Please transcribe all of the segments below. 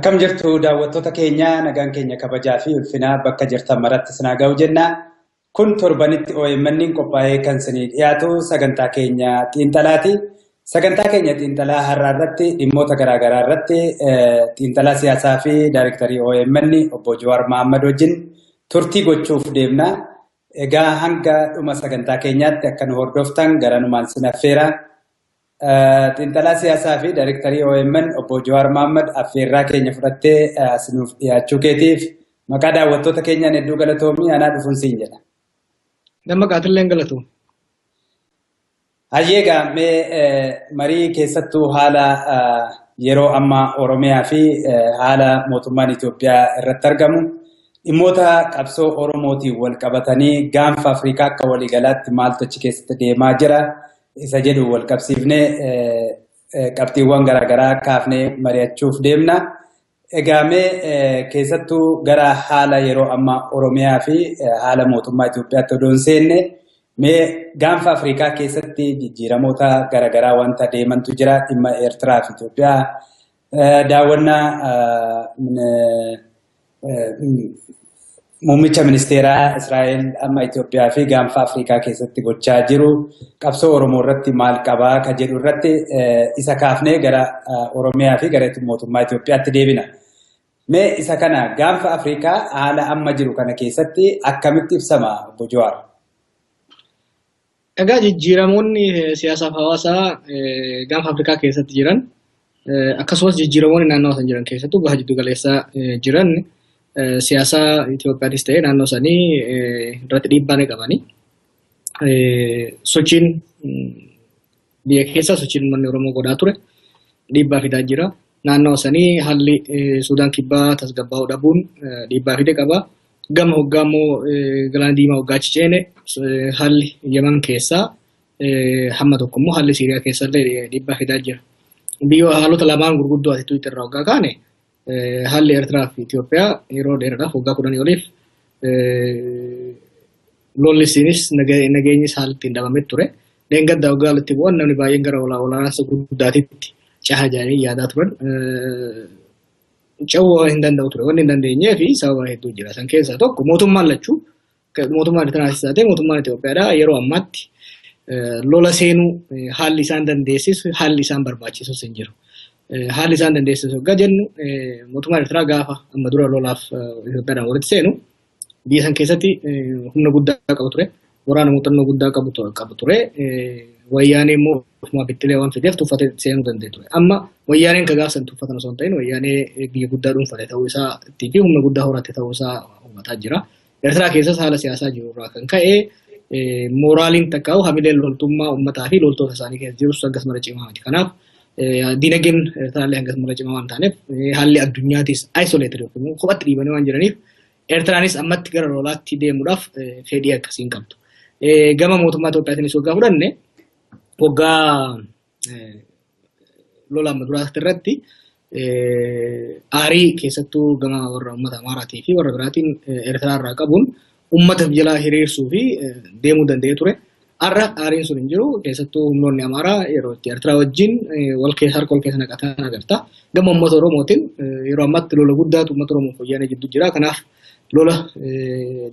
Akkam jirtu daawwattoota keenya, nagaan keenya kabajaa fi ulfinaa bakka jirtan maratti sinaa ga'u jenna. Kun torbanitti OMN qophaa'ee kan isinii dhiyaatu sagantaa keenya xiinxalaati. Sagantaa keenya xiinxalaa har'aa irratti dhimmoota garaagaraa irratti xiinxalaa siyaasaa fi daayirektarii OMN obbo Jawaar Mohaammed wajjin turtii gochuuf deemna. Egaa hanga dhuma sagantaa keenyaatti akka nu hordoftan garanumaan sin affeera. Xiinxalaa siyaasaa fi daayirektarii OMN obbo Jawaar Mohaammed affeerraa keenya fudhattee asinuuf dhiyaachuu keetiif maqaa daawwattoota keenyaan hedduu galatoomii, anaa dhufuun siin jedha. Nama qaatillee galatoom. Hayyeegaa, mee marii keessattuu haala yeroo ammaa Oromiyaa fi haala mootummaan Itoophiyaa irratti argamu, dhimmoota qabsoo Oromootiin wal qabatanii gaanfa Afrikaa akka waliigalaatti maaltu achi keessatti deemaa jira isa jedhu wal qabsiifnee qabxiiwwan garaagaraa kaafnee mari'achuuf deemna. Egaa mee keessattuu gara haala yeroo ammaa Oromiyaa fi haala mootummaa Itoophiyaatti odoo hin seenne, mee gaanfa Afrikaa keessatti jijjiiramoota garaagaraa wanta deemantu jira. Dhimma Eertiraa fi Itoophiyaa, daawwannaa muummicha ministeeraa Israa'el amma Itoophiyaa fi gaanfa Afrikaa keessatti gochaa jiru qabsoo Oromoo irratti maal qabaa ka jedhu irratti isa kaafnee gara Oromiyaa fi gara mootummaa Itoophiyaatti deebina. Mee isa kana gaanfa Afrikaa haala amma jiru kana keessatti akkamitti ibsama, obbo Jawaar? Egaa jijjiiramoonni siyaasaaf hawaasaa gaanfa Afrikaa keessatti jiran, akkasumas jijjiiramoonni naannoo san jiran, keessattuu baha jiddu galeessaa jiran, siyaasa Itoophiyaatis ta'ee naannoo sanii irratti dhiibbaa ni qabani. Sochiin biyya keessaa, sochiin uummanni Oromoo godhaa ture dhiibbaa fidaa jira. Naannoo sanii haalli Suudaan Kibbaa tasgabbaa'uu dhabuun dhiibbaa fide qaba. Gama hoggaa immoo galaana diimaa hoggaa achi ceene, haalli Yaman keessaa, hamma tokko immoo haalli Siiriyaa keessallee dhiibbaa fidaa jira. Biyya haalota lamaan gurguddoo asitti irraa hoggaa kaane, haalli Eertiraa fi Itoophiyaa yeroo dheeraadhaaf, waggaa 10 oliif, lolli isiinis nageenyis haalli ittiin dhabamee ture. Dheengaddaa waggaa walitti bu'an namni baay'een gara waraansa guddaatitti caha jedhanii yaadaa turan. Cehuu hin danda'u ture. Wanni hin dandeenyee fi sababa hedduu jira. San keessaa tokko mootummaan lachuu, mootummaan Eertiraatis taatee mootummaan Itoophiyaadhaa, yeroo ammaatti lola seenuu haalli isaan dandeessisu, haalli isaan barbaachisus hin jiru. Haalli isaan dandeessisu hoggaa jennu, mootummaan Eertiraa gaafa amma dura lolaaf Itoophiyaadhaan walitti seenu biyya san keessatti humna guddaa qabu ture. Waraana muuxannoo guddaa qabu ture. Wayyaanee immoo ofuma bittilee waan fideef tuffatee seenuu danda'e ture. Amma wayyaaneen ka gaafsan tuffatan osoo hin ta'in, wayyaanee biyya guddaa dhuunfate ta'uu isaa fi humna guddaa horate ta'uu isaa hubataa jira. Eertiraa keessas haala siyaasaa jiru irraa kan ka'e mooraaliin takkaa'u hamileen loltummaa uummataa fi loltoota isaanii keessa jirus hangas mara cimaa miti. Kanaaf diinagdeen Eertiraallee hangas mara cimaa waan taaneef, haalli addunyaatis isolated yookiin kophatti dhiibanii waan jiraniif, Eertiraanis ammatti gara lolaatti deemuudhaaf fedhii akkasii hin qabdu. Gama mootummaa Itoophiyaatiinis waggaa fudhanne, waggaa lola amma duraatti irratti aarii keessattuu gama warra uummata Amaaraatii fi warra biraatiin Eertiraa irraa qabuun uummata jalaa hiriirsuu fi deemuu danda'ee ture. Har'a aariin sun hin jiru. Keessattuu humnoonni Amaaraa yeroo itti Eertiraa wajjin wal keessa harka wal keessa naqatan agarta. Gama uummata Oromootiin yeroo ammaatti lola guddaatu uummata Oromoof wayyaanee jidduu jira. Kanaaf lola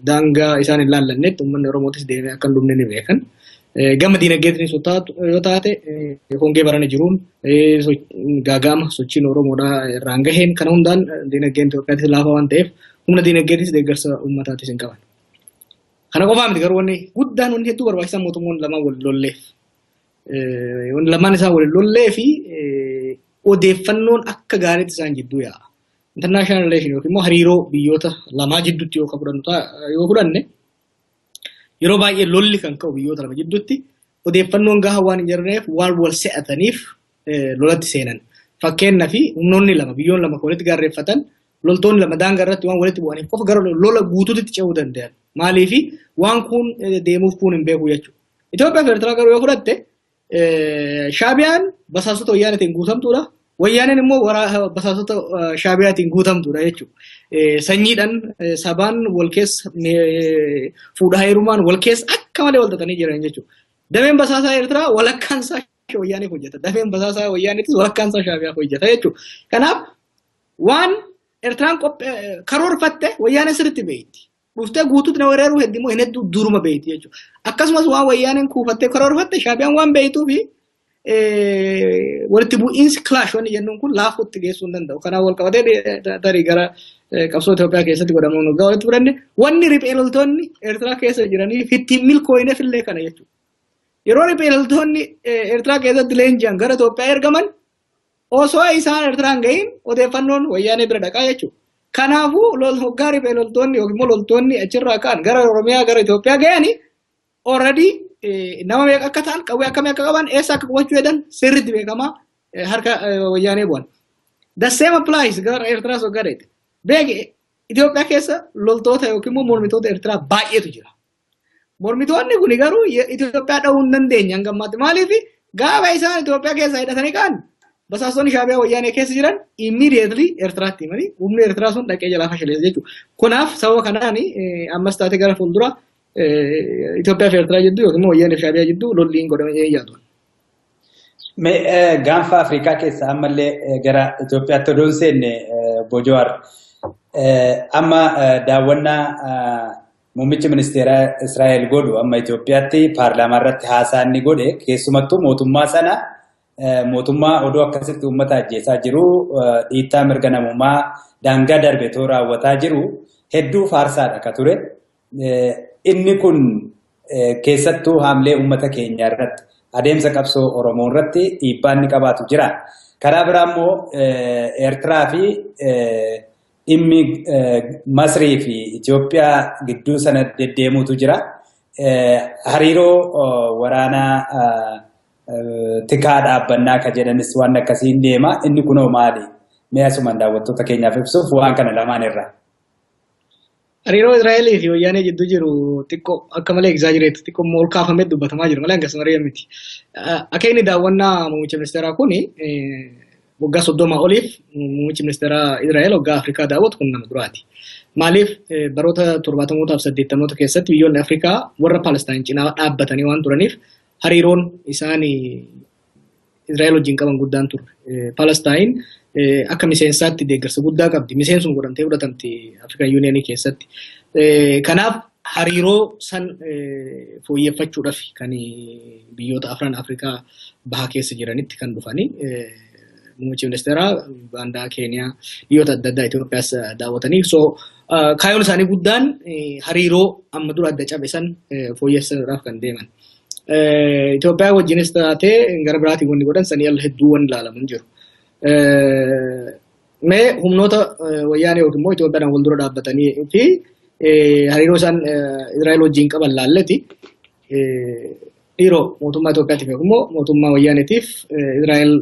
daangaa isaan hin laallannetti uummanni Oromootis deemee akka hin dhumne ni beekan. Gama diinagdeetiinis yoo taate, hongee barana jiruun, gaaga'ama sochiin Oromoodhaa irraan gaheen, kana hundaan diinagdeen Itoophiyaatis laafaa waan ta'eef humna diinagdeetis deeggarsa uummataatis hin qaban. Kana qofaa miti garuu, wanni guddaan, wanni hedduu barbaachisan mootummoonni lamaan wal lolleef. Wanni lamaan isaan wal lollee fi odeeffannoon akka gaariitti isaan jidduu yaa'a. International relation yookiin immoo hariiroo biyyoota lamaa jidduutti yoo fudhanne, yeroo baay'ee lolli kan ka'u biyyoota lama jidduutti odeeffannoon gahaa waan hin jirreef, waan wal se'ataniif lolatti seenan. Fakkeenyaa fi humnoonni lama, biyyoonni lama walitti gaarreeffatan, loltoonni lama daangaa irratti waan walitti bu'aniif qofa gara lola guutuutti ce'uu danda'an. Maaliifi waan kun deemuuf kun hin beeku jechuudha. Itoophiyaa fi Eertiraa garuu yoo fudhatte, Shaabiyaan basaasota wayyaaneetiin guutamtuudha. Wayyaaneen immoo basaasota Shaabiyaatiin guutamtuudha jechuudha. Sanyiidhaan, sabaan wal keessa, fuudhaa heerumaan wal keessa akka malee wal xaxanii jiran jechuudha. Dameen basaasaa Eertiraa walakkaan isaa wayyaaneef hojjeta. Dameen basaasaa wayyaaneetis walakkaan isaa Shaabiyaaf hojjeta jechuudha. Kanaaf Waan Eertiraan karoorfatte Wayyaaneen sirriitti beekti. Dhuftee guutuutti na weeraruu hedduu immoo hin hedduu duruma beekti jechuudha. Akkasumas waan Wayyaaneen kuufattee karoorfatte Shaabiyaan waan beektuufi walitti bu'iinsi clash wanni jennuun kun laafuutti geessuu hin danda'u. Kanaaf wal qabatee tarii gara qabsoo Itoophiyaa keessatti godhamuun waggaa walitti fudhanne wanni riphee loltoonni Eertiraa keessa jiranii ittiin milkoo'ineef illee kana jechuudha. Yeroo riphee loltoonni Eertiraa keessatti leenji'an gara Itoophiyaa ergaman osoo isaan Eertiraan gahin odeeffannoon Wayyaanee bira dhaqaa jechuudha. Kanaafuu hoggaa riphee loltoonni yookiin immoo loltoonni achirraa ka'an gara Oromiyaa, gara Itoophiyaa gahanii already nama meeqa akka ta'an, qawwee akkamii akka qaban, eessa akka qubachuu jedhan sirriitti beekamaa harka Wayyaanee bu'an. The same applies gara Eertiraas hoggaa dheete. Beeki, Itoophiyaa keessa loltoota yookiin immoo mormitoota Eertiraa baay'eetu jira. Mormitoonni kun garuu Itoophiyaa dha'uu hin dandeenye hanga ammaatti. Maaliif? Gaafa isaan Itoophiyaa keessa hidhatanii ka'an basaastonni Shaabiyaa Wayyaanee keessa jiran immediately Eertiraatti himanii humni Eertiraa sun dhaqee jalaa fashaleessa jechuudha. Kanaaf sababa kanaan ammas taate gara fuuldura Itoophiyaa fi Eertiraa jidduu yookiin immoo Wayyaanee fi Shaabiyaa jidduu lolli hin godhame jedhee yaadu. Gaanfa Afrikaa keessa ammallee gara Itoophiyaatti odoo hin seenne, Obbo Jawaar, amma daawwannaa muummichi ministeeraa Israa'el godhu amma Itoophiyaatti paarlaamaa irratti haasaa inni godhe, keessumattuu mootummaa sana, mootummaa odoo akkasitti uummata ajjeesaa jiru, dhiittaa mirga namummaa daangaa darbe too raawwataa jiru hedduu faarsaadha ka ture. Inni kun keessattuu haamlee uummata keenya irratti, adeemsa qabsoo Oromoo irratti dhiibbaa inni qabaatu jira. Karaa biraa immoo Eertiraa fi dhimmi Masrii fi Itoophiyaa gidduu sana deddeemuutu jira. Hariiroo waraanaa tikaa dhaabbannaa ka jedhanis waan akkasiin deema. Inni kunoo maali? Mee asumaan daawwattoota keenyaaf ibsuuf waan kana lamaan irraa. Hariiroo Israa'elii fi Wayyaanee jidduu jiru xiqqoo akka malee exaggerate, xiqqoo immoo ol kaafamee dubbatamaa jiru malee hangas marii miti. Akka inni daawwannaa muummicha ministeeraa kuni waggaa 30 oliif muummichi ministeeraa Israa'el waggaa Afrikaa daawwatu kun nama duraati. Maaliif? Baroota 70mootaa fi 80moota keessatti biyyoonni Afrikaa warra Palestaan cinaa dhaabbatanii waan turaniif hariiroon isaan Israa'el wajjin qaban guddaan ture. Palestaan akka miseensaatti deeggarsa guddaa qabdi. Miseensuma godhamtee fudhatamti African Unionii keessatti. Kanaaf hariiroo san fooyyeffachuudhaaf kan biyyoota afran Afrikaa baha keessa jiranitti kan dhufanii muummichi ministeeraa Ugaandaa, Keeniyaa, biyyoota adda addaa Itoophiyaas daawwatanii. So kaayyoon isaanii guddaan hariiroo amma dura adda cabe san fooyyessuudhaaf kan deeman. Itoophiyaa wajjinis taatee gara biraatiin wanni godhan sanii ala hedduu wanni ilaalamu hin jiru. Mee humnoota Wayyaanee yookiin immoo Itoophiyaadhaan wal dura dhaabbatanii fi hariiroo isaan Israa'el wajjin qaban laalleti. Dhiiroo, mootummaa Itoophiyaatiif yookiin immoo mootummaa Wayyaaneetiif Israa'el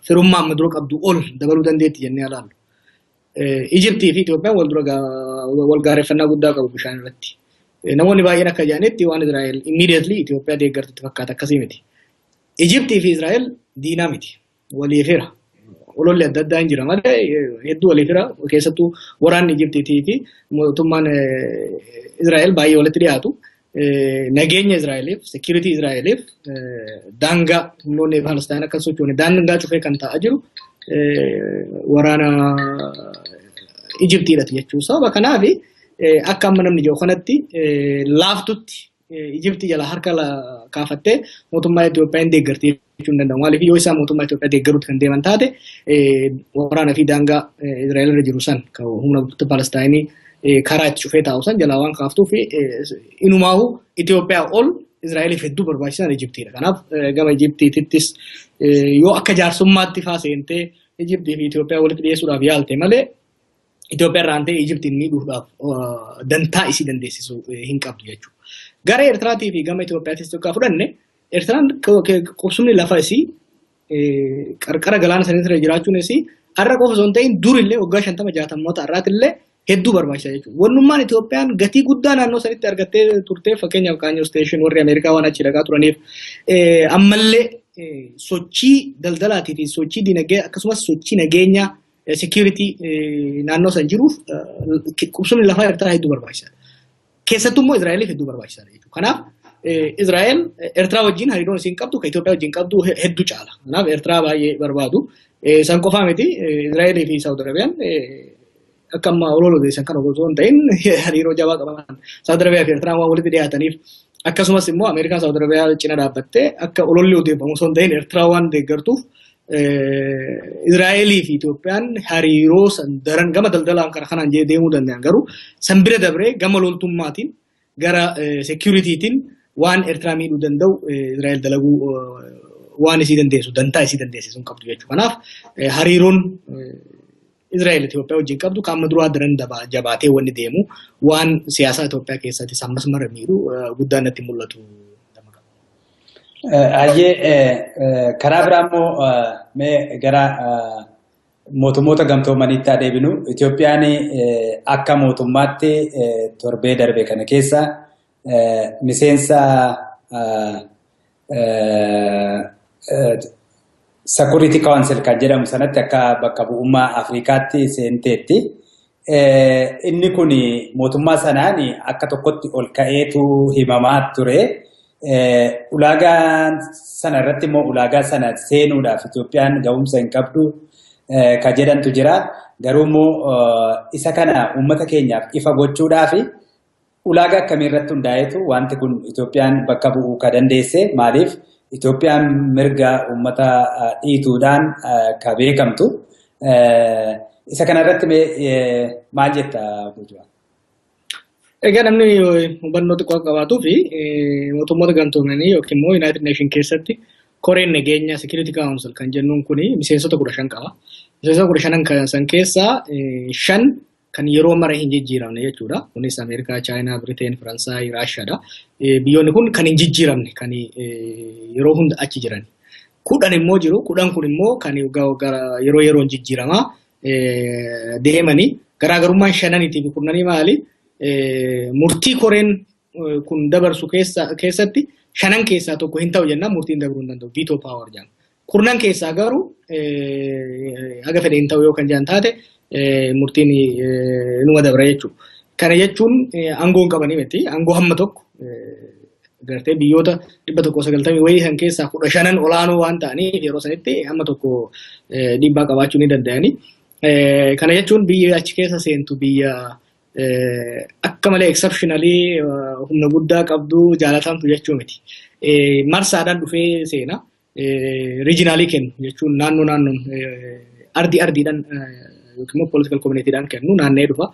firummaa amma dura qabdu ol dabaluu dandeetti jennee ilaallu. Ijiptii fi Itoophiyaan wal dura wal gaarreeffannaa guddaa qabu bishaan irratti. Namoonni baay'een akka jedhanitti waan Israa'el immediately Itoophiyaa deeggartutti fakkaata, akkasii miti. Ijiptii fi Israa'el diinaa miti. Walii fira. Ololli adda addaa hin jira malee hedduu walii fira. Keessattuu waraanni Ijiptiitii fi mootummaan Israa'el baay'ee walitti dhiyaatu. Nageenya Israa'eliif, security Israa'eliif, daangaa humnoonni Palestaan akka sochoone daangaa cufee kan taa'aa jiru waraana Ijiptiidha jechuudha. Sababa kanaaf akka amma namni jiru kanatti laaftutti Ijiptii jala harka kaafattee mootummaa Itoophiyaa hin deeggarti jechuu hin danda'amu. Maaliif? Yoo isaan mootummaa Itoophiyaa deeggaruutti kan deeman taate waraana fi daangaa Israa'el irra jiru san kan humna Palestaayinii karaa itti cufee taa'u san jalaa waan kaaftuuf inumaahu Itoophiyaa ol Israa'eliif hedduu barbaachisan Ijiptiidha. Kanaaf gama Ijiptiittis yoo akka jaarsummaatti faa seentee Ijiptii fi Itoophiyaa walitti dhiyeessuudhaaf yaalte malee Itoophiyaa irraan ta'e Ijiptiin miidhuudhaaf dantaa isii dandeessisu hin qabdu jechuudha. Gara Eertiraatii fi gama Itoophiyaattis tokko fudhanne, Eertiraan qubsumni lafa isii qarqara galaana sanii irra jiraachuun isii har'a qofa osoo hin ta'in durillee waggaa 50 60moota har'aatillee hedduu barbaachisaa jechuudha. Wannummaan Itoophiyaan gatii guddaa naannoo sanitti argattee turte, fakkeenyaaf Qaanyoo Station warri Ameerikaa waan achi dhaqaa turaniif, ammallee sochii daldalaatii fi sochii dinagdee akkasumas sochii nageenyaa security naannoo san jiruuf qubsumni lafaa Eertiraa hedduu barbaachisaadha. Keessattuu immoo Israa'eliif hedduu barbaachisaadha jechuudha. Kanaaf Israa'el Eertiraa wajjin hariiroon isiin qabdu kan Itoophiyaa wajjin qabdu hedduu caala. Kanaaf Eertiraa baay'ee barbaadu. San qofaa miti, Israa'elii fi Saawud Arabiyaan akka amma olola odeessan kana osoo hin ta'in hariiroo jabaa qaban. Saawud Arabiyaa fi Eertiraan waan walitti dhiyaataniif, akkasumas immoo Ameerikaan Saawud Arabiyaa cina dhaabbattee akka ololli odeeffamu osoo hin ta'in Eertiraa waan deeggartuuf, Israa'elii fi Itoophiyaan hariiroo san daran gama daldalaan kana kanaan deemuu danda'an, garuu san bira dabree gama loltummaatiin, gara securitytiin waan Eertiraa miidhuu danda'u Israa'el dalaguu waan isii dandeessu, dantaa isii dandeessisu hin qabdu jechuudha. Kanaaf hariiroon Israa'el Itoophiyaa wajjin qabdu kan amma duraa daran jabaatee wanni deemu waan siyaasaa Itoophiyaa keessatti ammas mara miidhu guddaan natti mul'atu. Hayyee, karaa biraa immoo mee gara mootummoota gamtoomaniitti adeeminu. Itoophiyaan akka mootummaatti torbee darbe kana keessa miseensa Security Council kan jedhamu sanatti akka bakka bu'ummaa Afrikaatti seenteetti. Inni kun mootummaa sanaan akka tokkotti ol ka'eetu himamaa ture. Ulaagaa sana irratti immoo ulaagaa sana seenuudhaaf Itoophiyaan ga'umsa hin qabdu ka jedhantu jira. Garuu immoo isa kana uummata keenyaaf ifa gochuudhaaf ulaagaa akkamii irratti hundaa'etu wanti kun Itoophiyaan bakka bu'uu ka dandeesse? Maaliif Itoophiyaan mirga uummata dhiituudhaan ka beekamtu? Isa kana irratti maal jetta, Buujaa? Egaa namni hubannoo xiqqoo qabaatuu fi mootummoota gamtoomanii yookiin immoo United Nation keessatti koreen nageenya Security Council kan jennuun kuni miseensota 15 qaba. Miseensota 15 san keessaa shan kan yeroo mara hin jijjiiramne jechuudha. Kunis Ameerikaa, Chaayinaa, Biriteen, Faransaay, Raashiyaadha. Biyyoonni kun kan hin jijjiiramne, kan yeroo hunda achi jiran. 10 immoo jiru. 10 kun immoo kan yeroo yeroon jijjiiramaa deemanii. Garaagarummaan shananiitii fi kurnanii maali? Murtii koreen kun dabarsu keessatti shanan keessaa tokko hin ta'u jennaan murtiin dabruu hin danda'u. Veto power jedhama. Kurnan keessaa garuu haga fedhe hin ta'u yoo kan jedhan taate murtiin numa dabra jechuudha. Kana jechuun aangoo hin qabanii miti. Aangoo hamma tokko gartee biyyoota 190 wayii san keessaa 15n olaanoo waan ta'aniif yeroo sanitti hamma tokko dhiibbaa qabaachuu ni danda'ani. Kana jechuun biyyi achi keessa seentu biyya akka malee exceptionally humna guddaa qabdu jaalatamtu jechuu miti. Marsaadhaan dhufee seena. Regionally kennu jechuun naannoo naannoon, ardii ardiidhaan yookiin immoo political communityidhaan kennu, naanna'ee dhufa.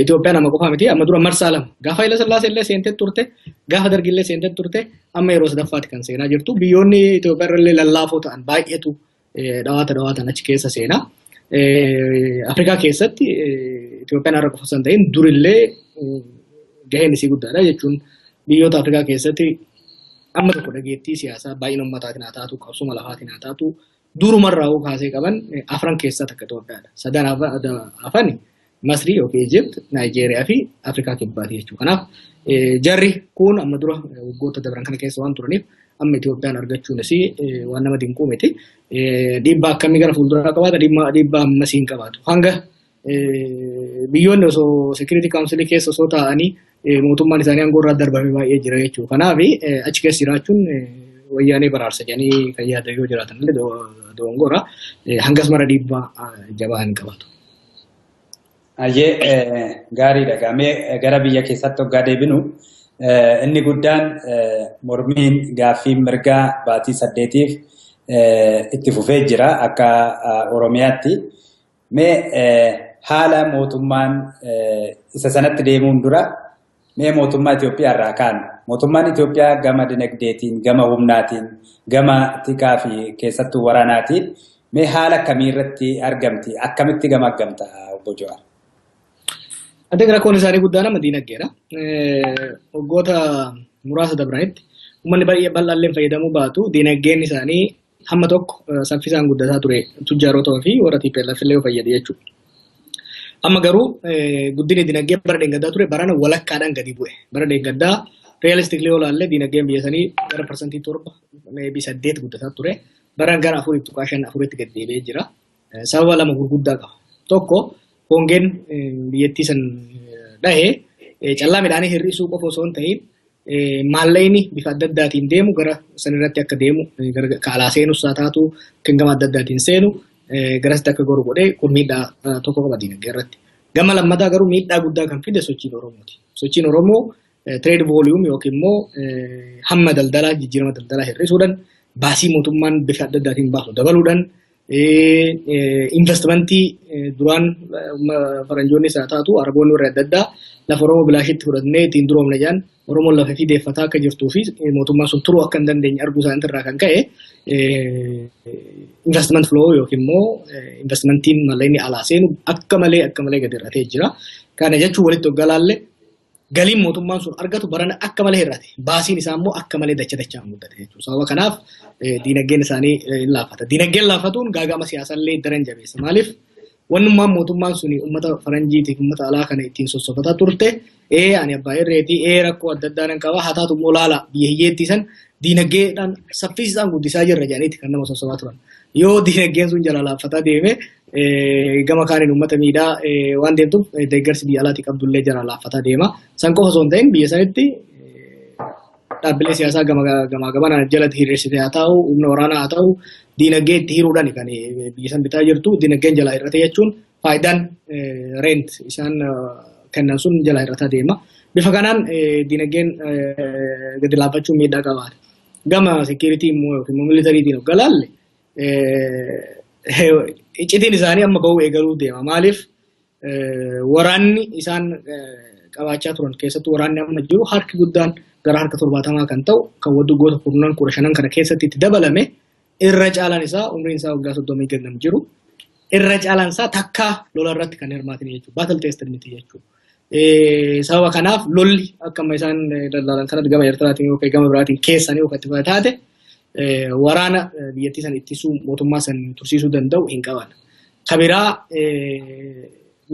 Itoophiyaan amma qofaa miti, amma dura marsaa lama gaafa Haayila Sillaasee illee seentee turte, gaafa Dargi illee seentee turte, amma yeroo sadaffaatti kan seenaa jirtu. Biyyoonni Itoophiyaa irra illee lallaafoo ta'an baay'eetu dhawaata dhawaatan achi keessa seenaa. Afrikaa keessatti Itoophiyaan har'a qofa osoo hin ta'in durillee gaheen isii guddaadha, jechuun biyyoota Afrikaa keessatti amma tokko dhageettii siyaasaa baay'ina uummataatiin haa taatu, qabsuma lafaatiin haa taatu, durumarraa kaasee qaban afran keessaa takka Itoophiyaadha. Sadan hafan Masrii yookiin Egypt, Naayijeeriyaa fi Afrikaa Kibbaati jechuudha. Kanaaf jarri kun amma dura waggoota dabran kana keessa waan turaniif amma Itoophiyaan argachuunis waan nama dinquu miti. Dhiibbaa akkamii gara fuulduraa qabaata? Dhiibbaa ammasii hin qabaatu. Hanga biyyoonni osoo Security Council keessa osoo taa'anii mootummaan isaanii aangoo irraa darbame baay'ee jira jechuudha. Kanaaf achi keessa jiraachuun wayyaanee baraarsa jedhanii kan yaadan yoo jiraatan illee dogongora. Hangas mara dhiibbaa jabaa hin qabaatu. Ayyee, gaariidha. Gamee gara biyya keessatti hoggaa deebinu, inni guddaan mormiin gaaffii mirgaa baatii 8f itti fufee jira akka Oromiyaatti. Mee haala mootummaan isa sanatti deemuun dura mee mootummaa Itoophiyaa irraa kaanu. Mootummaan Itoophiyaa gama dinagdeetiin, gama humnaatiin, gama tikaa fi keessattuu waraanaatiin mee haala akkamii irratti argamti? Akkamitti gama argamta, obbo Jawaar? Ati rakkoon isaanii guddaan amma diinagdeedha. Waggoota muraasa dabranitti uummanni baay'ee bal'aallee fayyadamuu baatu diinagdeen isaanii hamma tokko saffisaan guddataa ture, tujjaarota fi warra TPLF illee fayyade jechuudha. Amma garuu guddinni diinagdee bara dheengaddaa ture barana walakkaadhaan gadi bu'e. Bara dheengaddaa realistically yoo ilaalle diinagdeen biyya sanii gara 7%, maybe 8 guddataa ture. Baran gara 4.5, 4tti gadi deebi'ee jira. Sababa lama gurguddaa qaba. Tokko, hongeen biyyattii san dhahee callaa midhaanii hir'isuu qofa osoo hin ta'in Maallaqni bifa adda addaatiin deemu gara sanirratti akka deemu kaalaa seenus haa taatu kan gama adda addaatiin seenu garasitti akka goru godhee kun miidhaa tokko qaba diinagdee irratti. Gama lammataa garuu miidhaa guddaa kan fide sochiin Oromooti. Sochiin Oromoo trade volume yookiin immoo hamma daldalaa jijjiirama daldalaa hir'isuudhaan baasii mootummaan bifa adda addaatiin baasu dabaluudhaan investmentii duraan faranjoonnis haa taatu araboonni warri adda addaa lafa Oromoo bilaashitti fudhannee ittiin duroomne jedhan Oromoon lafa fi deeffataa akka jirtuu fi mootummaan sun turuu akka hin dandeenye arguu isaanii irraa kan ka'e investment flow yookiin immoo investmentiin mallaqni alaa seenu akka malee gadi hir'atee jira. Kana jechuun walitti hoggaa laalle galiin mootummaan sun argatu barana akka malee hir'ate. Baasiin isaa immoo akka malee dacha dachaan guddate jechuudha. Sababa kanaaf diinagdeen isaanii laafata. Diinagdeen laafatuun gaagama siyaasallee daran jabeessa. Maaliif wannummaan mootummaan suni uummata faranjiitiif uummata alaa kana ittiin sossofataa turte ani abbaa irreetii rakkoo adda addaa nan qaba haa taatu immoo laala biyya hiyyeettii san diinagdeedhaan saffisaan guddisaa jirra jedhaniiti kan nama sossobaa turan. Yoo diinagdeen sun jala laaffataa deeme gama kaaniin uummata miidhaa waan deemtuuf deeggarsi biyya alaatii qabdullee jala laaffataa deema. San qofa osoo hin ta'in biyya sanitti dhaabbilee siyaasaa gama gamanaan jalatti hiriirsite haa ta'u humna waraanaa haa ta'u diinagdee itti hiruudhaan kan biyya san bitaa jirtu diinagdeen jala hir'ate jechuun faayidaan rent isaan kennan sun jala hir'ataa deema. Bifa kanaan diinagdeen gadi laaffachuun miidhaa qabaata. Gama security immoo yookiin immoo militariitiin hoggaa laalle iccitiin isaanii amma bahuu eegaluu deema. Maaliif waraanni isaan qabaachaa turan keessattuu waraanni amma jiru harki guddaan gara harka 70 kan ta'u kan waggoota 10 15 kana keessatti itti dabalame irra caalaan isaa umriin isaa waggaa 30 gad nam jiru. Irra caalaan isaa takkaa lola irratti kan hirmaatan jechuudha. Battle tested miti jechuudha. Sababa kanaaf lolli akka amma isaan daldaalan kanatti gama Eertiraatiin yookaan gama biraatiin keessanii yookaan itti taate waraana biyyattii san ittisuu mootummaa san tursiisuu danda'u hin qaban. Kabiraa